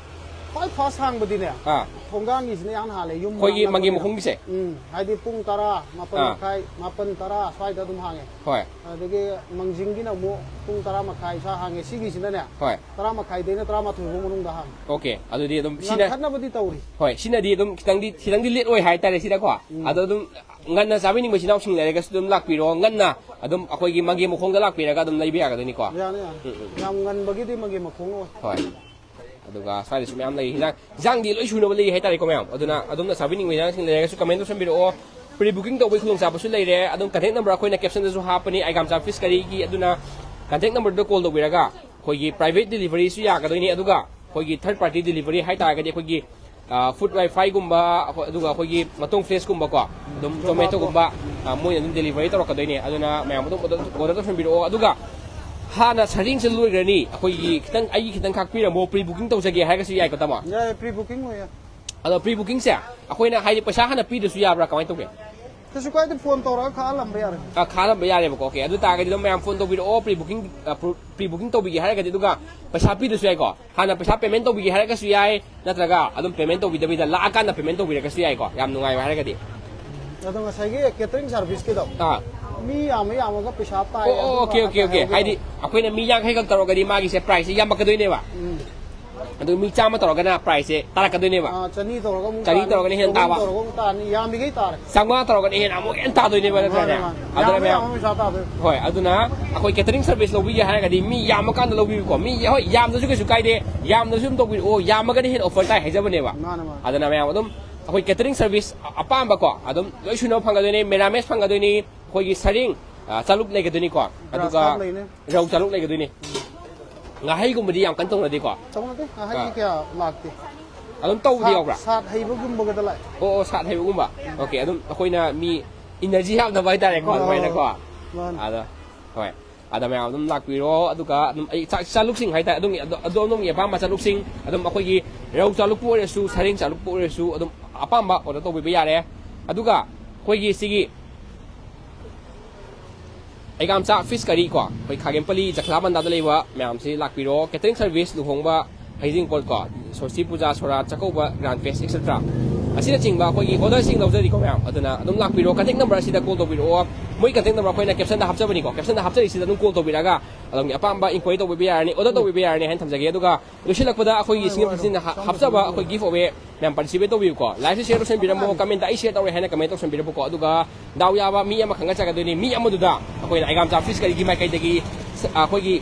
ꯈ꯭ꯋꯥꯏ ꯐꯥꯁ ꯍꯥꯡꯕꯗꯤꯅꯦ, ꯑꯥ ꯊꯣꯡꯒꯥꯡꯒꯤꯁꯤꯅ ꯌꯥꯝ ꯍꯥꯜꯂꯦ, ꯌꯨꯝ ꯑꯩꯈꯣꯏꯒꯤ ꯃꯅꯥꯛ ꯃꯪꯒꯦ ꯅꯛꯄꯅꯤꯅ꯫ ꯃꯈꯣꯡꯒꯤꯁꯦ? ꯎꯝ, ꯍꯥꯏꯗꯤ ꯄꯨꯡ ꯇꯔꯥ, ꯃꯥꯄꯟ ꯑꯥ꯫ ꯃꯈꯥꯏ, ꯃꯥꯄꯟ, ꯇꯔꯥ ꯁ꯭ꯋꯥꯏꯗ ꯑꯗꯨꯝ ꯍꯥꯡꯉꯦ꯫ ꯍꯣꯏ꯫ ꯑꯗꯒꯤ ꯃꯪꯖꯤꯡꯒꯤꯅ ꯑꯃꯨꯛ ꯄꯨꯡ ꯇꯔꯥ ꯃꯈꯥꯏ ꯁ꯭ꯋꯥꯏ ꯍꯥꯡꯉꯦ꯫ ꯁꯤꯒꯤꯁꯤꯅꯅꯦ, ꯍꯣꯏ꯫ ꯇꯔꯥ ꯃꯈꯥꯏꯗꯩꯅ ꯇꯔꯥꯃꯥꯊꯣꯏ ꯐꯥꯎ ꯃꯅꯨꯡꯗ ꯍꯥꯡꯉꯦ꯫ ꯑꯣꯀꯦ, ꯑꯗꯨꯗꯤ ꯑꯗꯨꯝ ꯁꯤꯅ ꯉꯟꯈꯠꯅꯕꯗꯤ ꯇꯧꯔꯤ꯫ ꯍꯣꯏ, ꯁꯤꯅꯗꯤ ꯑꯗꯨꯝ ꯈꯤꯇꯪꯗꯤ ꯈꯤꯇꯪꯗꯤ ꯂꯦꯠ ꯑꯣꯏ ꯍꯥꯏꯇꯥꯔꯦ ꯁꯤꯗꯀꯣ꯫ ꯎꯝ꯫ ꯑꯗꯣ ꯑꯗꯨꯝ ꯉꯟꯅ ꯆꯥꯕꯤꯅꯤꯡꯕ ꯏꯆꯤꯟ ꯏꯅꯥꯎꯁꯤꯡ ꯂꯩꯔꯒꯁꯨ ꯑꯗꯨꯝ ꯂꯥꯛꯄꯤꯔꯣ, ꯉꯟꯅ ꯑꯗꯨꯝ ꯑꯩꯈꯣꯏꯒꯤ ꯃꯪꯒꯦ ꯃꯈꯣꯡꯗ ꯂꯥꯛꯄꯤꯔꯒ ꯑꯗꯨꯝ ꯂꯩꯕ ꯌꯥꯒꯗꯣꯏꯅꯤꯀꯣ꯫ ꯌꯥꯅꯤ, ꯌꯥꯅꯤ꯫ ꯎꯝ, ꯎꯝ, ꯎꯝ꯫ ꯌꯥꯝ ꯉꯟꯕꯒꯤꯗꯤ ꯃꯪꯒꯦ ꯃꯈꯣꯡ ꯑꯣꯏ꯫ ꯍꯣꯏ꯫ ꯑꯗꯨꯒ ꯁ꯭ꯋꯥꯏꯗꯁꯨ ꯃꯌꯥꯝ ꯂꯩ, ꯍꯤꯟꯖꯥꯡ ꯍꯤꯟꯖꯥꯡꯗꯤ ꯂꯣꯏ ꯁꯨꯅꯕ ꯂꯩ ꯍꯥꯏꯇꯥꯔꯦꯀꯣ ꯃꯌꯥꯝ꯫ ꯑꯗꯨꯅ ꯑꯗꯣꯝꯅ ꯆꯥꯕꯤꯅꯤꯡꯕ ꯍꯤꯟꯖꯥꯡꯁꯤꯡ ꯂꯩꯔꯒꯁꯨ ꯀꯃꯦꯟ ꯇꯧꯁꯟꯕꯤꯔꯛꯑꯣ꯫ ꯄ꯭ꯔꯤ ꯕꯨꯀꯤꯡ ꯇꯧꯕꯒꯤ ꯈꯨꯗꯣꯡꯆꯥꯕꯁꯨ ꯂꯩꯔꯦ꯫ ꯑꯗꯨꯝ ꯀꯟꯇꯦꯛ ꯅꯝꯕꯔ ꯑꯩꯈꯣꯏꯅ ꯀꯦꯞꯁꯟꯗꯁꯨ ꯍꯥꯞꯄꯅꯤ, ꯑꯥꯏꯒꯥꯝꯆꯥ ꯐꯤꯁ ꯀꯔꯤꯒꯤ꯫ ꯑꯗꯨꯅ ꯀꯟꯇꯦꯛ ꯅꯝꯕꯔꯗꯨꯗ ꯀꯣꯜ ꯇꯧꯕꯤꯔꯒ ꯑꯩꯈꯣꯏꯒꯤ ꯄ꯭ꯔꯥꯏꯚꯦꯠ ꯗꯦꯂꯤꯚꯔꯤꯁꯨ ꯌꯥꯒꯗꯣꯏꯅꯤ꯫ ꯑꯗꯨꯒ ꯑꯩꯈꯣꯏꯒꯤ ꯊꯔꯗ ꯄꯥꯔꯇꯤ ꯗꯦꯂꯤꯚꯔꯤ ꯍꯥꯏꯇꯥꯔꯒꯗꯤ ꯑꯩꯈꯣꯏꯒꯤ ꯐꯨꯗ ꯋꯥꯏꯐꯥꯏꯒꯨꯝꯕ, ꯑꯩꯈꯣꯏ, ꯑꯗꯨꯒ ꯑꯩꯈꯣꯏꯒꯤ ꯃꯇꯣꯡ ꯐ꯭ꯔꯦꯁꯀꯨꯝꯕꯀꯣ, ꯑꯗꯨꯝ ꯖꯣꯃꯦꯇꯣꯒꯨꯝꯕ, ꯃꯣꯏꯅ ꯑꯗꯨꯝ ꯗꯦꯂꯤꯚꯔꯤ ꯇꯧꯔꯛꯀꯗꯣꯏꯅꯦ꯫ ꯑꯗꯨꯅ ꯃꯌꯥꯝ ꯑꯗꯨꯝ ꯑꯣꯔꯗꯔ ꯇꯧꯁꯟꯕꯤꯔꯛꯑꯣ꯫ ꯑꯗꯨꯒ ꯍꯥꯟꯅ ꯁꯔꯦꯡꯁꯦ ꯂꯣꯏꯈ꯭ꯔꯅꯤ, ꯑꯩꯈꯣꯏꯒꯤ ꯈꯤꯇꯪ, ꯑꯩꯒꯤ ꯈꯤꯇꯪ ꯈꯥꯛꯄꯤꯔꯝꯃꯣ, ꯄ꯭ꯔꯤ ꯕꯨꯀꯤꯡ ꯇꯧꯖꯒꯦ ꯍꯥꯏꯔꯒꯁꯨ ꯌꯥꯏꯀꯣ, ꯇꯥꯃꯣ? ꯌꯥꯏ, ꯄ꯭ꯔꯤ ꯕꯨꯀꯤꯡ ꯑꯣꯏꯌꯦ꯫ ꯑꯗꯣ ꯄ꯭ꯔꯤ ꯕꯨꯀꯤꯡꯁꯦ ꯑꯩꯈꯣꯏꯅ ꯍꯥꯏꯗꯤ ꯄꯩꯁꯥ ꯍꯥꯟꯅ ꯄꯤꯗ꯭ꯔꯁꯨ ꯌꯥꯕ꯭ꯔꯥ, ꯀꯃꯥꯏꯅ ꯇꯧꯒꯦ? ꯀꯩꯁꯨ ꯀꯥꯏꯗꯦ, ꯐꯣꯟ ꯇꯧꯔꯒ ꯈꯥꯛꯍꯜꯂꯝꯕ ꯌꯥꯔꯦ꯫ ꯑ, ꯈꯥꯛꯍꯜꯂꯝꯕ ꯌꯥꯔꯦꯕꯀꯣ꯫ ꯑꯣꯀꯦ, ꯑꯗꯨ ꯇꯥꯔꯒꯗꯤ ꯑꯗꯨꯝ ꯃꯌꯥꯝ ꯐꯣꯟ ꯇꯧꯕꯤꯔꯛꯑꯣ, ꯄ꯭ꯔꯤ ꯕꯨꯀꯤꯡ, ꯑ, ꯄ꯭ꯔꯨ-, ꯄ꯭ꯔꯤ ꯕꯨꯀꯤꯡ ꯇꯧꯕꯤꯒꯦ ꯍꯥꯏꯔꯒꯗꯤ꯫ ꯑꯗꯨꯒ ꯄꯩꯁꯥ ꯄꯤꯗ꯭ꯔꯁꯨ ꯌꯥꯏꯀꯣ, ꯍꯥꯟꯅ ꯄꯩꯁꯥ ꯄꯦꯃꯦꯟ ꯇꯧꯕꯤꯒꯦ ꯍꯥꯏꯔꯒꯁꯨ ꯌꯥꯏ, ꯅꯠꯇ꯭ꯔꯒ ꯑꯗꯨꯝ ꯄꯦꯃꯦꯟ ꯇꯧꯕꯤꯗꯕꯤꯗ ꯂꯥꯛꯑꯀꯥꯟꯗ ꯄꯦꯃꯦꯟ ꯇꯧꯕꯤꯔꯒꯁꯨ ꯌꯥꯏꯀꯣ, ꯌꯥꯝ ꯅꯨꯡꯉꯥꯏꯕ ꯍꯥꯏꯔꯒꯗꯤ꯫ ꯑꯗꯣ ꯉꯁꯥꯏꯒꯤ ꯀꯦꯇꯔꯤꯡ ꯁꯥꯔꯚꯤꯁꯀꯤꯗꯣ, ꯑꯥ꯫ ꯃꯤ ꯌꯥꯝꯃ ꯌꯥꯝꯃꯒ ꯄꯩꯁꯥ ꯇꯥꯏ, ꯑꯣ, ꯑꯣ, ꯑꯗꯨ ꯑꯣꯀꯦ, ꯑꯣꯀꯦ, ꯑꯣꯀꯦ꯫ ꯀꯩꯍꯧꯒꯦ ꯍꯥꯏꯗꯤ ꯑꯩꯈꯣꯏꯅ ꯃꯤ ꯌꯥꯡꯈꯩ ꯈꯛ ꯇꯧꯔꯒꯗꯤ ꯃꯥꯒꯤꯁꯦ ꯄ꯭ꯔꯥꯏꯁꯁꯦ ꯌꯥꯝꯃꯛꯀꯗꯣꯏꯅꯦꯕ꯫ ꯎꯝ꯫ ꯑꯗꯨ ꯃꯤ ꯆꯥꯝꯃ ꯇꯧꯔꯒꯅ ꯄ꯭ꯔꯥꯏꯁꯁꯦ ꯇꯥꯔꯛꯀꯗꯣꯏꯅꯦꯕ꯫ ꯑꯥ, ꯆꯅꯤ ꯇꯧꯔꯒ ꯑꯃꯨꯛ ꯆꯅꯤ ꯇꯥꯅꯤ, ꯇꯧꯔꯒꯅ ꯍꯦꯟꯅ ꯆꯍꯨꯝ ꯇꯥꯕ꯫ ꯇꯧꯔꯒ ꯑꯃꯨꯛ ꯇꯥꯅꯤ, ꯌꯥꯝꯃꯤꯈꯩ ꯇꯥꯔꯦ꯫ ꯆꯥꯝꯃꯉꯥ ꯇꯧꯔꯒꯅ ꯍꯦꯟꯅ ꯑꯃꯨꯛ ꯍꯦꯟꯅ ꯇꯥꯗꯣꯏꯅꯦꯕ, ꯅꯠꯇ꯭ꯔꯅꯦ? ꯃꯥꯅꯦ, ꯃꯥꯅꯦ꯫ ꯑꯗꯨꯅ ꯌꯥꯝꯃꯤ ꯃꯌꯥꯝ, ꯌꯥꯝꯃꯤ ꯄꯩꯁꯥ ꯇꯥꯗꯣꯏ꯫ ꯍꯣꯏ, ꯑꯗꯨꯅ ꯑꯩꯈꯣꯏ ꯀꯦꯇꯔꯤꯡ ꯁꯔꯚꯤꯁ ꯂꯧꯕꯤꯒꯦ ꯍꯥꯏꯔꯒꯗꯤ ꯃꯤ ꯌꯥꯝꯃꯀꯥꯟꯗ ꯂꯧꯕꯤꯌꯨꯀꯣ꯫ ꯃꯤ, ꯍꯣꯏ, ꯌꯥꯝꯗꯁꯨ ꯀꯩꯁꯨ ꯀꯥꯏꯗꯦ, ꯌꯥꯝꯗꯁꯨ ꯑꯗꯨꯝ ꯇꯧꯕꯤꯔꯛꯑꯣ, ꯌꯥꯝꯃꯒꯅ ꯍꯦꯟꯅ ꯑꯣꯐꯔ ꯇꯥꯏ ꯍꯥꯏꯖꯕꯅꯦꯕ꯫ ꯃꯥꯅꯦ, ꯃꯥꯅꯦ꯫ ꯑꯗꯨꯅ ꯃꯌꯥꯝ ꯑꯗꯨꯝ ꯑꯩꯈꯣꯏ ꯀꯦꯇꯔꯤꯡ ꯁꯔꯚꯤꯁ ꯑꯄꯥꯝꯕꯀꯣ, ꯑꯗꯨꯝ ꯂꯣꯏ ꯁꯨꯅꯕ ꯐꯪꯒꯗꯣꯏꯅꯤ꯫ ꯃꯦꯔꯥꯃꯦꯁ ꯐꯪꯒꯗꯣꯏꯅꯤ, ꯑꯩꯈꯣꯏꯒꯤ ꯁꯔꯦꯡ, ꯑ, ꯆꯥꯂꯨꯛ ꯂꯩꯒꯗꯣꯏꯅꯤꯀꯣ, ꯒ꯭ꯔꯥꯁ ꯑꯗꯨꯒ ꯀꯥꯞ ꯂꯩꯅꯦ꯫ ꯔꯧ ꯆꯥꯂꯨꯛ ꯂꯩꯒꯗꯣꯏꯅꯤ꯫ ꯉꯥꯍꯩꯒꯨꯝꯕꯗꯤ ꯌꯥꯝ ꯀꯟꯅ ꯇꯧꯅꯗꯦꯀꯣ꯫ ꯇꯧꯅꯗꯦ, ꯉꯥꯍꯩꯗꯤ ꯑꯥ꯫ ꯀꯌꯥ ꯂꯥꯛꯇꯦ꯫ ꯑꯗꯨꯝ ꯇꯧꯕꯗꯤ ꯁꯥꯠ, ꯌꯥꯎꯕ꯭ꯔꯥ? ꯁꯥꯠ ꯍꯩꯕꯒꯨꯝꯕꯒꯗ ꯂꯥꯛꯑꯦ꯫ ꯑꯣ, ꯑꯣ, ꯁꯥꯠ ꯍꯩꯕꯒꯨꯝꯕ꯫ ꯑꯣꯀꯦ, ꯑꯗꯨꯝ ꯑꯩꯈꯣꯏꯅ ꯃꯤ ꯏꯅꯔꯖꯤ ꯍꯥꯞꯅꯕ ꯍꯥꯏꯇꯥꯔꯦꯀꯣ, ꯍꯣꯏ, ꯑꯗꯨꯃꯥꯏꯅꯀꯣ꯫ ꯃꯥꯅꯦ꯫ ꯑꯗ, ꯍꯣꯏ꯫ ꯑꯗ ꯃꯌꯥꯝ ꯑꯗꯨꯝ ꯂꯥꯛꯄꯤꯔꯣ, ꯑꯗꯨꯒ ꯑꯗꯨꯝ ꯑꯩ ꯆꯥ-, ꯆꯥꯂꯨꯛꯁꯤꯡ ꯍꯥꯏꯇꯥꯔꯦ, ꯑꯗꯨꯝ ꯑꯗꯣ-, ꯑꯗꯣꯝ ꯑꯗꯣꯝꯒꯤ ꯑꯄꯥꯝꯕ ꯆꯥꯂꯨꯛꯁꯤꯡ, ꯑꯗꯨꯝ ꯑꯩꯈꯣꯏꯒꯤ ꯔꯧ ꯆꯥꯂꯨꯛꯄꯨ ꯑꯣꯏꯔꯁꯨ, ꯁꯔꯦꯡ ꯆꯥꯂꯨꯛꯄꯨ ꯑꯣꯏꯔꯁꯨ, ꯑꯗꯨꯝ ꯑꯄꯥꯝꯕ ꯑꯣꯔꯗꯔ ꯇꯧꯕꯤꯕ ꯌꯥꯔꯦ꯫ ꯑꯗꯨꯒ ꯑꯩꯈꯣꯏꯒꯤ ꯁꯤꯒꯤ ꯑꯩꯒꯥꯝꯆꯥ ꯐꯤꯁ ꯀꯔꯤ ꯀꯣ, ꯑꯩꯈꯣꯏ ꯈꯥꯒꯦꯝꯄꯜꯂꯤ ꯖꯈꯂꯥꯕꯟꯗꯥꯗ ꯂꯩꯕ ꯃꯌꯥꯝꯁꯤ ꯂꯥꯛꯄꯤꯔꯣ꯫ ꯀꯦꯇꯔꯤꯡ ꯁꯔꯚꯤꯁ, ꯂꯨꯍꯣꯡꯕ, ꯍꯩꯖꯤꯡꯄꯣꯠ ꯀꯣ, ꯁꯣꯁꯇꯤ ꯄꯨꯖꯥ, ꯁꯣꯔꯥꯠ, ꯆꯥꯛꯀꯧꯕ, ꯒ꯭ꯔꯥꯟ ꯐꯦꯁ, ꯑꯦꯛꯁꯦꯇ꯭ꯔꯥ ꯑꯁꯤꯅꯆꯤꯡꯕ ꯑꯩꯈꯣꯏꯒꯤ ꯑꯣꯔꯗꯔꯁꯤꯡ ꯂꯧꯖꯔꯤꯀꯣ ꯃꯌꯥꯝ꯫ ꯑꯗꯨꯅ ꯑꯗꯨꯝ ꯂꯥꯛꯄꯤꯔꯣ, ꯀꯟꯇꯦꯛ ꯅꯝꯕꯔ ꯑꯁꯤꯗ ꯀꯣꯜ ꯇꯧꯕꯤꯔꯛꯑꯣ꯫ ꯃꯣꯏ ꯀꯟꯇꯦꯛ ꯅꯝꯕꯔ ꯑꯩꯈꯣꯏꯅ ꯀꯦꯞꯁꯟꯗ ꯍꯥꯞꯆꯕꯅꯤꯀꯣ, ꯀꯦꯞꯁꯟꯗ ꯍꯥꯞꯆꯔꯤꯁꯤꯗ ꯑꯗꯨꯝ ꯀꯣꯜ ꯇꯧꯕꯤꯔꯛꯑꯒ ꯑꯗꯣꯝꯒꯤ ꯑꯄꯥꯝꯕ ꯏꯟꯀ꯭ꯋꯥꯏꯔꯤ ꯇꯧꯕꯤꯕ ꯌꯥꯔꯅꯤ, ꯑꯣꯔꯗꯔ ꯇꯧꯕꯤꯕ ꯌꯥꯔꯅꯤ ꯍꯥꯏꯅ ꯊꯝꯖꯒꯦ꯫ ꯑꯗꯨꯒ ꯂꯣꯏꯁꯤꯜꯂꯛꯄꯗ ꯑꯩꯈꯣꯏꯒꯤ ꯁꯤꯡꯒꯜ ꯄꯤꯁꯤꯅ ꯍꯥꯞꯆꯕ ꯑꯩꯈꯣꯏ ꯒꯤꯐ ꯑꯣꯏꯕ ꯃꯌꯥꯝ ꯄꯥꯔꯇꯤꯁꯤꯄꯦꯠ ꯇꯧꯕꯤꯌꯨꯀꯣ꯫ ꯂꯥꯏꯐꯁꯦ ꯁꯤꯌꯔ ꯇꯧꯁꯟꯕꯤꯔꯝꯃꯣ, ꯀꯃꯦꯟꯇ "ꯑꯩ ꯁꯤꯌꯔ ꯇꯧꯔꯦ" ꯍꯥꯏꯅ ꯀꯃꯦꯟ ꯇꯧꯁꯟꯕꯤꯔꯝꯃꯣꯀꯣ꯫ ꯑꯗꯨꯒ ꯗꯥꯎ ꯌꯥꯕ ꯃꯤ ꯑꯃ ꯈꯪꯅ ꯆꯥꯒꯗꯣꯏꯅꯤ꯫ ꯃꯤ ꯑꯃꯗꯨꯗ ꯑꯩꯈꯣꯏꯅ ꯑꯩꯒꯥꯝꯆꯥ ꯐꯤꯁ ꯀꯔꯤꯒꯤ ꯃꯥꯏꯀꯩꯗꯒꯤ ꯁ-, ꯑꯩꯈꯣꯏꯒꯤ,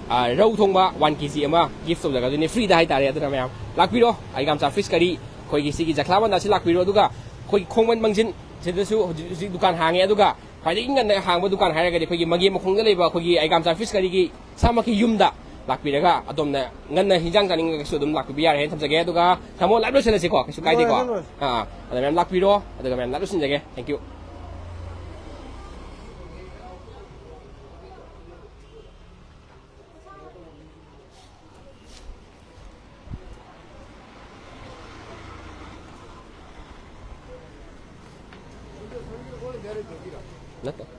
ꯑ, ꯔꯧ ꯊꯣꯡꯕ ꯋꯥꯟ ꯀꯦ ꯖꯤ ꯑꯃ ꯒꯤꯐ ꯇꯧꯖꯒꯗꯣꯏꯅꯤ, ꯐ꯭ꯔꯤꯗ ꯍꯥꯏꯇꯥꯔꯦ꯫ ꯑꯗꯨꯅ ꯃꯌꯥꯝ ꯂꯥꯛꯄꯤꯔꯣ, ꯑꯩꯒꯥꯝꯆꯥ ꯐꯤꯁ ꯀꯔꯤ ꯑꯩꯈꯣꯏꯒꯤ ꯁꯤꯒꯤ ꯖꯈ꯭ꯂꯥꯕꯟꯗ ꯑꯁꯤ ꯂꯥꯛꯄꯤꯔꯣ꯫ ꯑꯗꯨꯒ ꯑꯩꯈꯣꯏꯒꯤ ꯈꯣꯡꯃꯟ ꯃꯥꯡꯖꯤꯟ ꯁꯤꯗꯁꯨ ꯍꯧꯖꯤꯛ ꯍꯧꯖꯤꯛ ꯗꯨꯀꯥꯟ ꯍꯥꯡꯉꯦ꯫ ꯑꯗꯨꯒ ꯈ꯭ꯋꯥꯏꯗꯒꯤ ꯉꯟꯅ ꯍꯥꯡꯕ ꯗꯨꯀꯥꯟ ꯍꯥꯏꯔꯒꯗꯤ ꯑꯩꯈꯣꯏꯒꯤ ꯃꯪꯒꯦ ꯃꯈꯣꯡꯗ ꯂꯩꯕ ꯑꯩꯈꯣꯏꯒꯤ ꯑꯩꯒꯥꯝꯆꯥ ꯐꯤꯁ ꯀꯔꯤꯒꯤ ꯏꯁꯥꯃꯛꯀꯤ ꯌꯨꯝꯗ ꯂꯥꯛꯄꯤꯔꯒ ꯑꯗꯣꯝꯅ ꯉꯟꯅ ꯍꯤꯟꯖꯥꯡ ꯆꯥꯅꯤꯡꯉꯒꯁꯨ ꯑꯗꯨꯝ ꯂꯥꯛꯄꯤꯕ ꯌꯥꯔꯦ ꯍꯥꯏꯅ ꯊꯝꯖꯒꯦ꯫ ꯑꯗꯨꯒ ꯊꯝꯃꯣ, ꯂꯥꯏꯚ ꯂꯣꯏꯁꯤꯜꯂꯁꯤꯀꯣ, ꯀꯩꯁꯨ ꯀꯥꯏꯗꯦꯀꯣ꯫ ꯂꯣꯏꯔꯦ, ꯂꯣꯏꯔꯦ꯫ ꯑꯥ, ꯑꯗ ꯃꯌꯥꯝ ꯂꯥꯛꯄꯤꯔꯣ, ꯑꯗꯨꯒ ꯃꯌꯥꯝ ꯂꯥꯏꯚ ꯂꯣꯏꯁꯤꯟꯖꯒꯦ꯫ Thank you꯫ ꯅꯠꯇꯦ꯫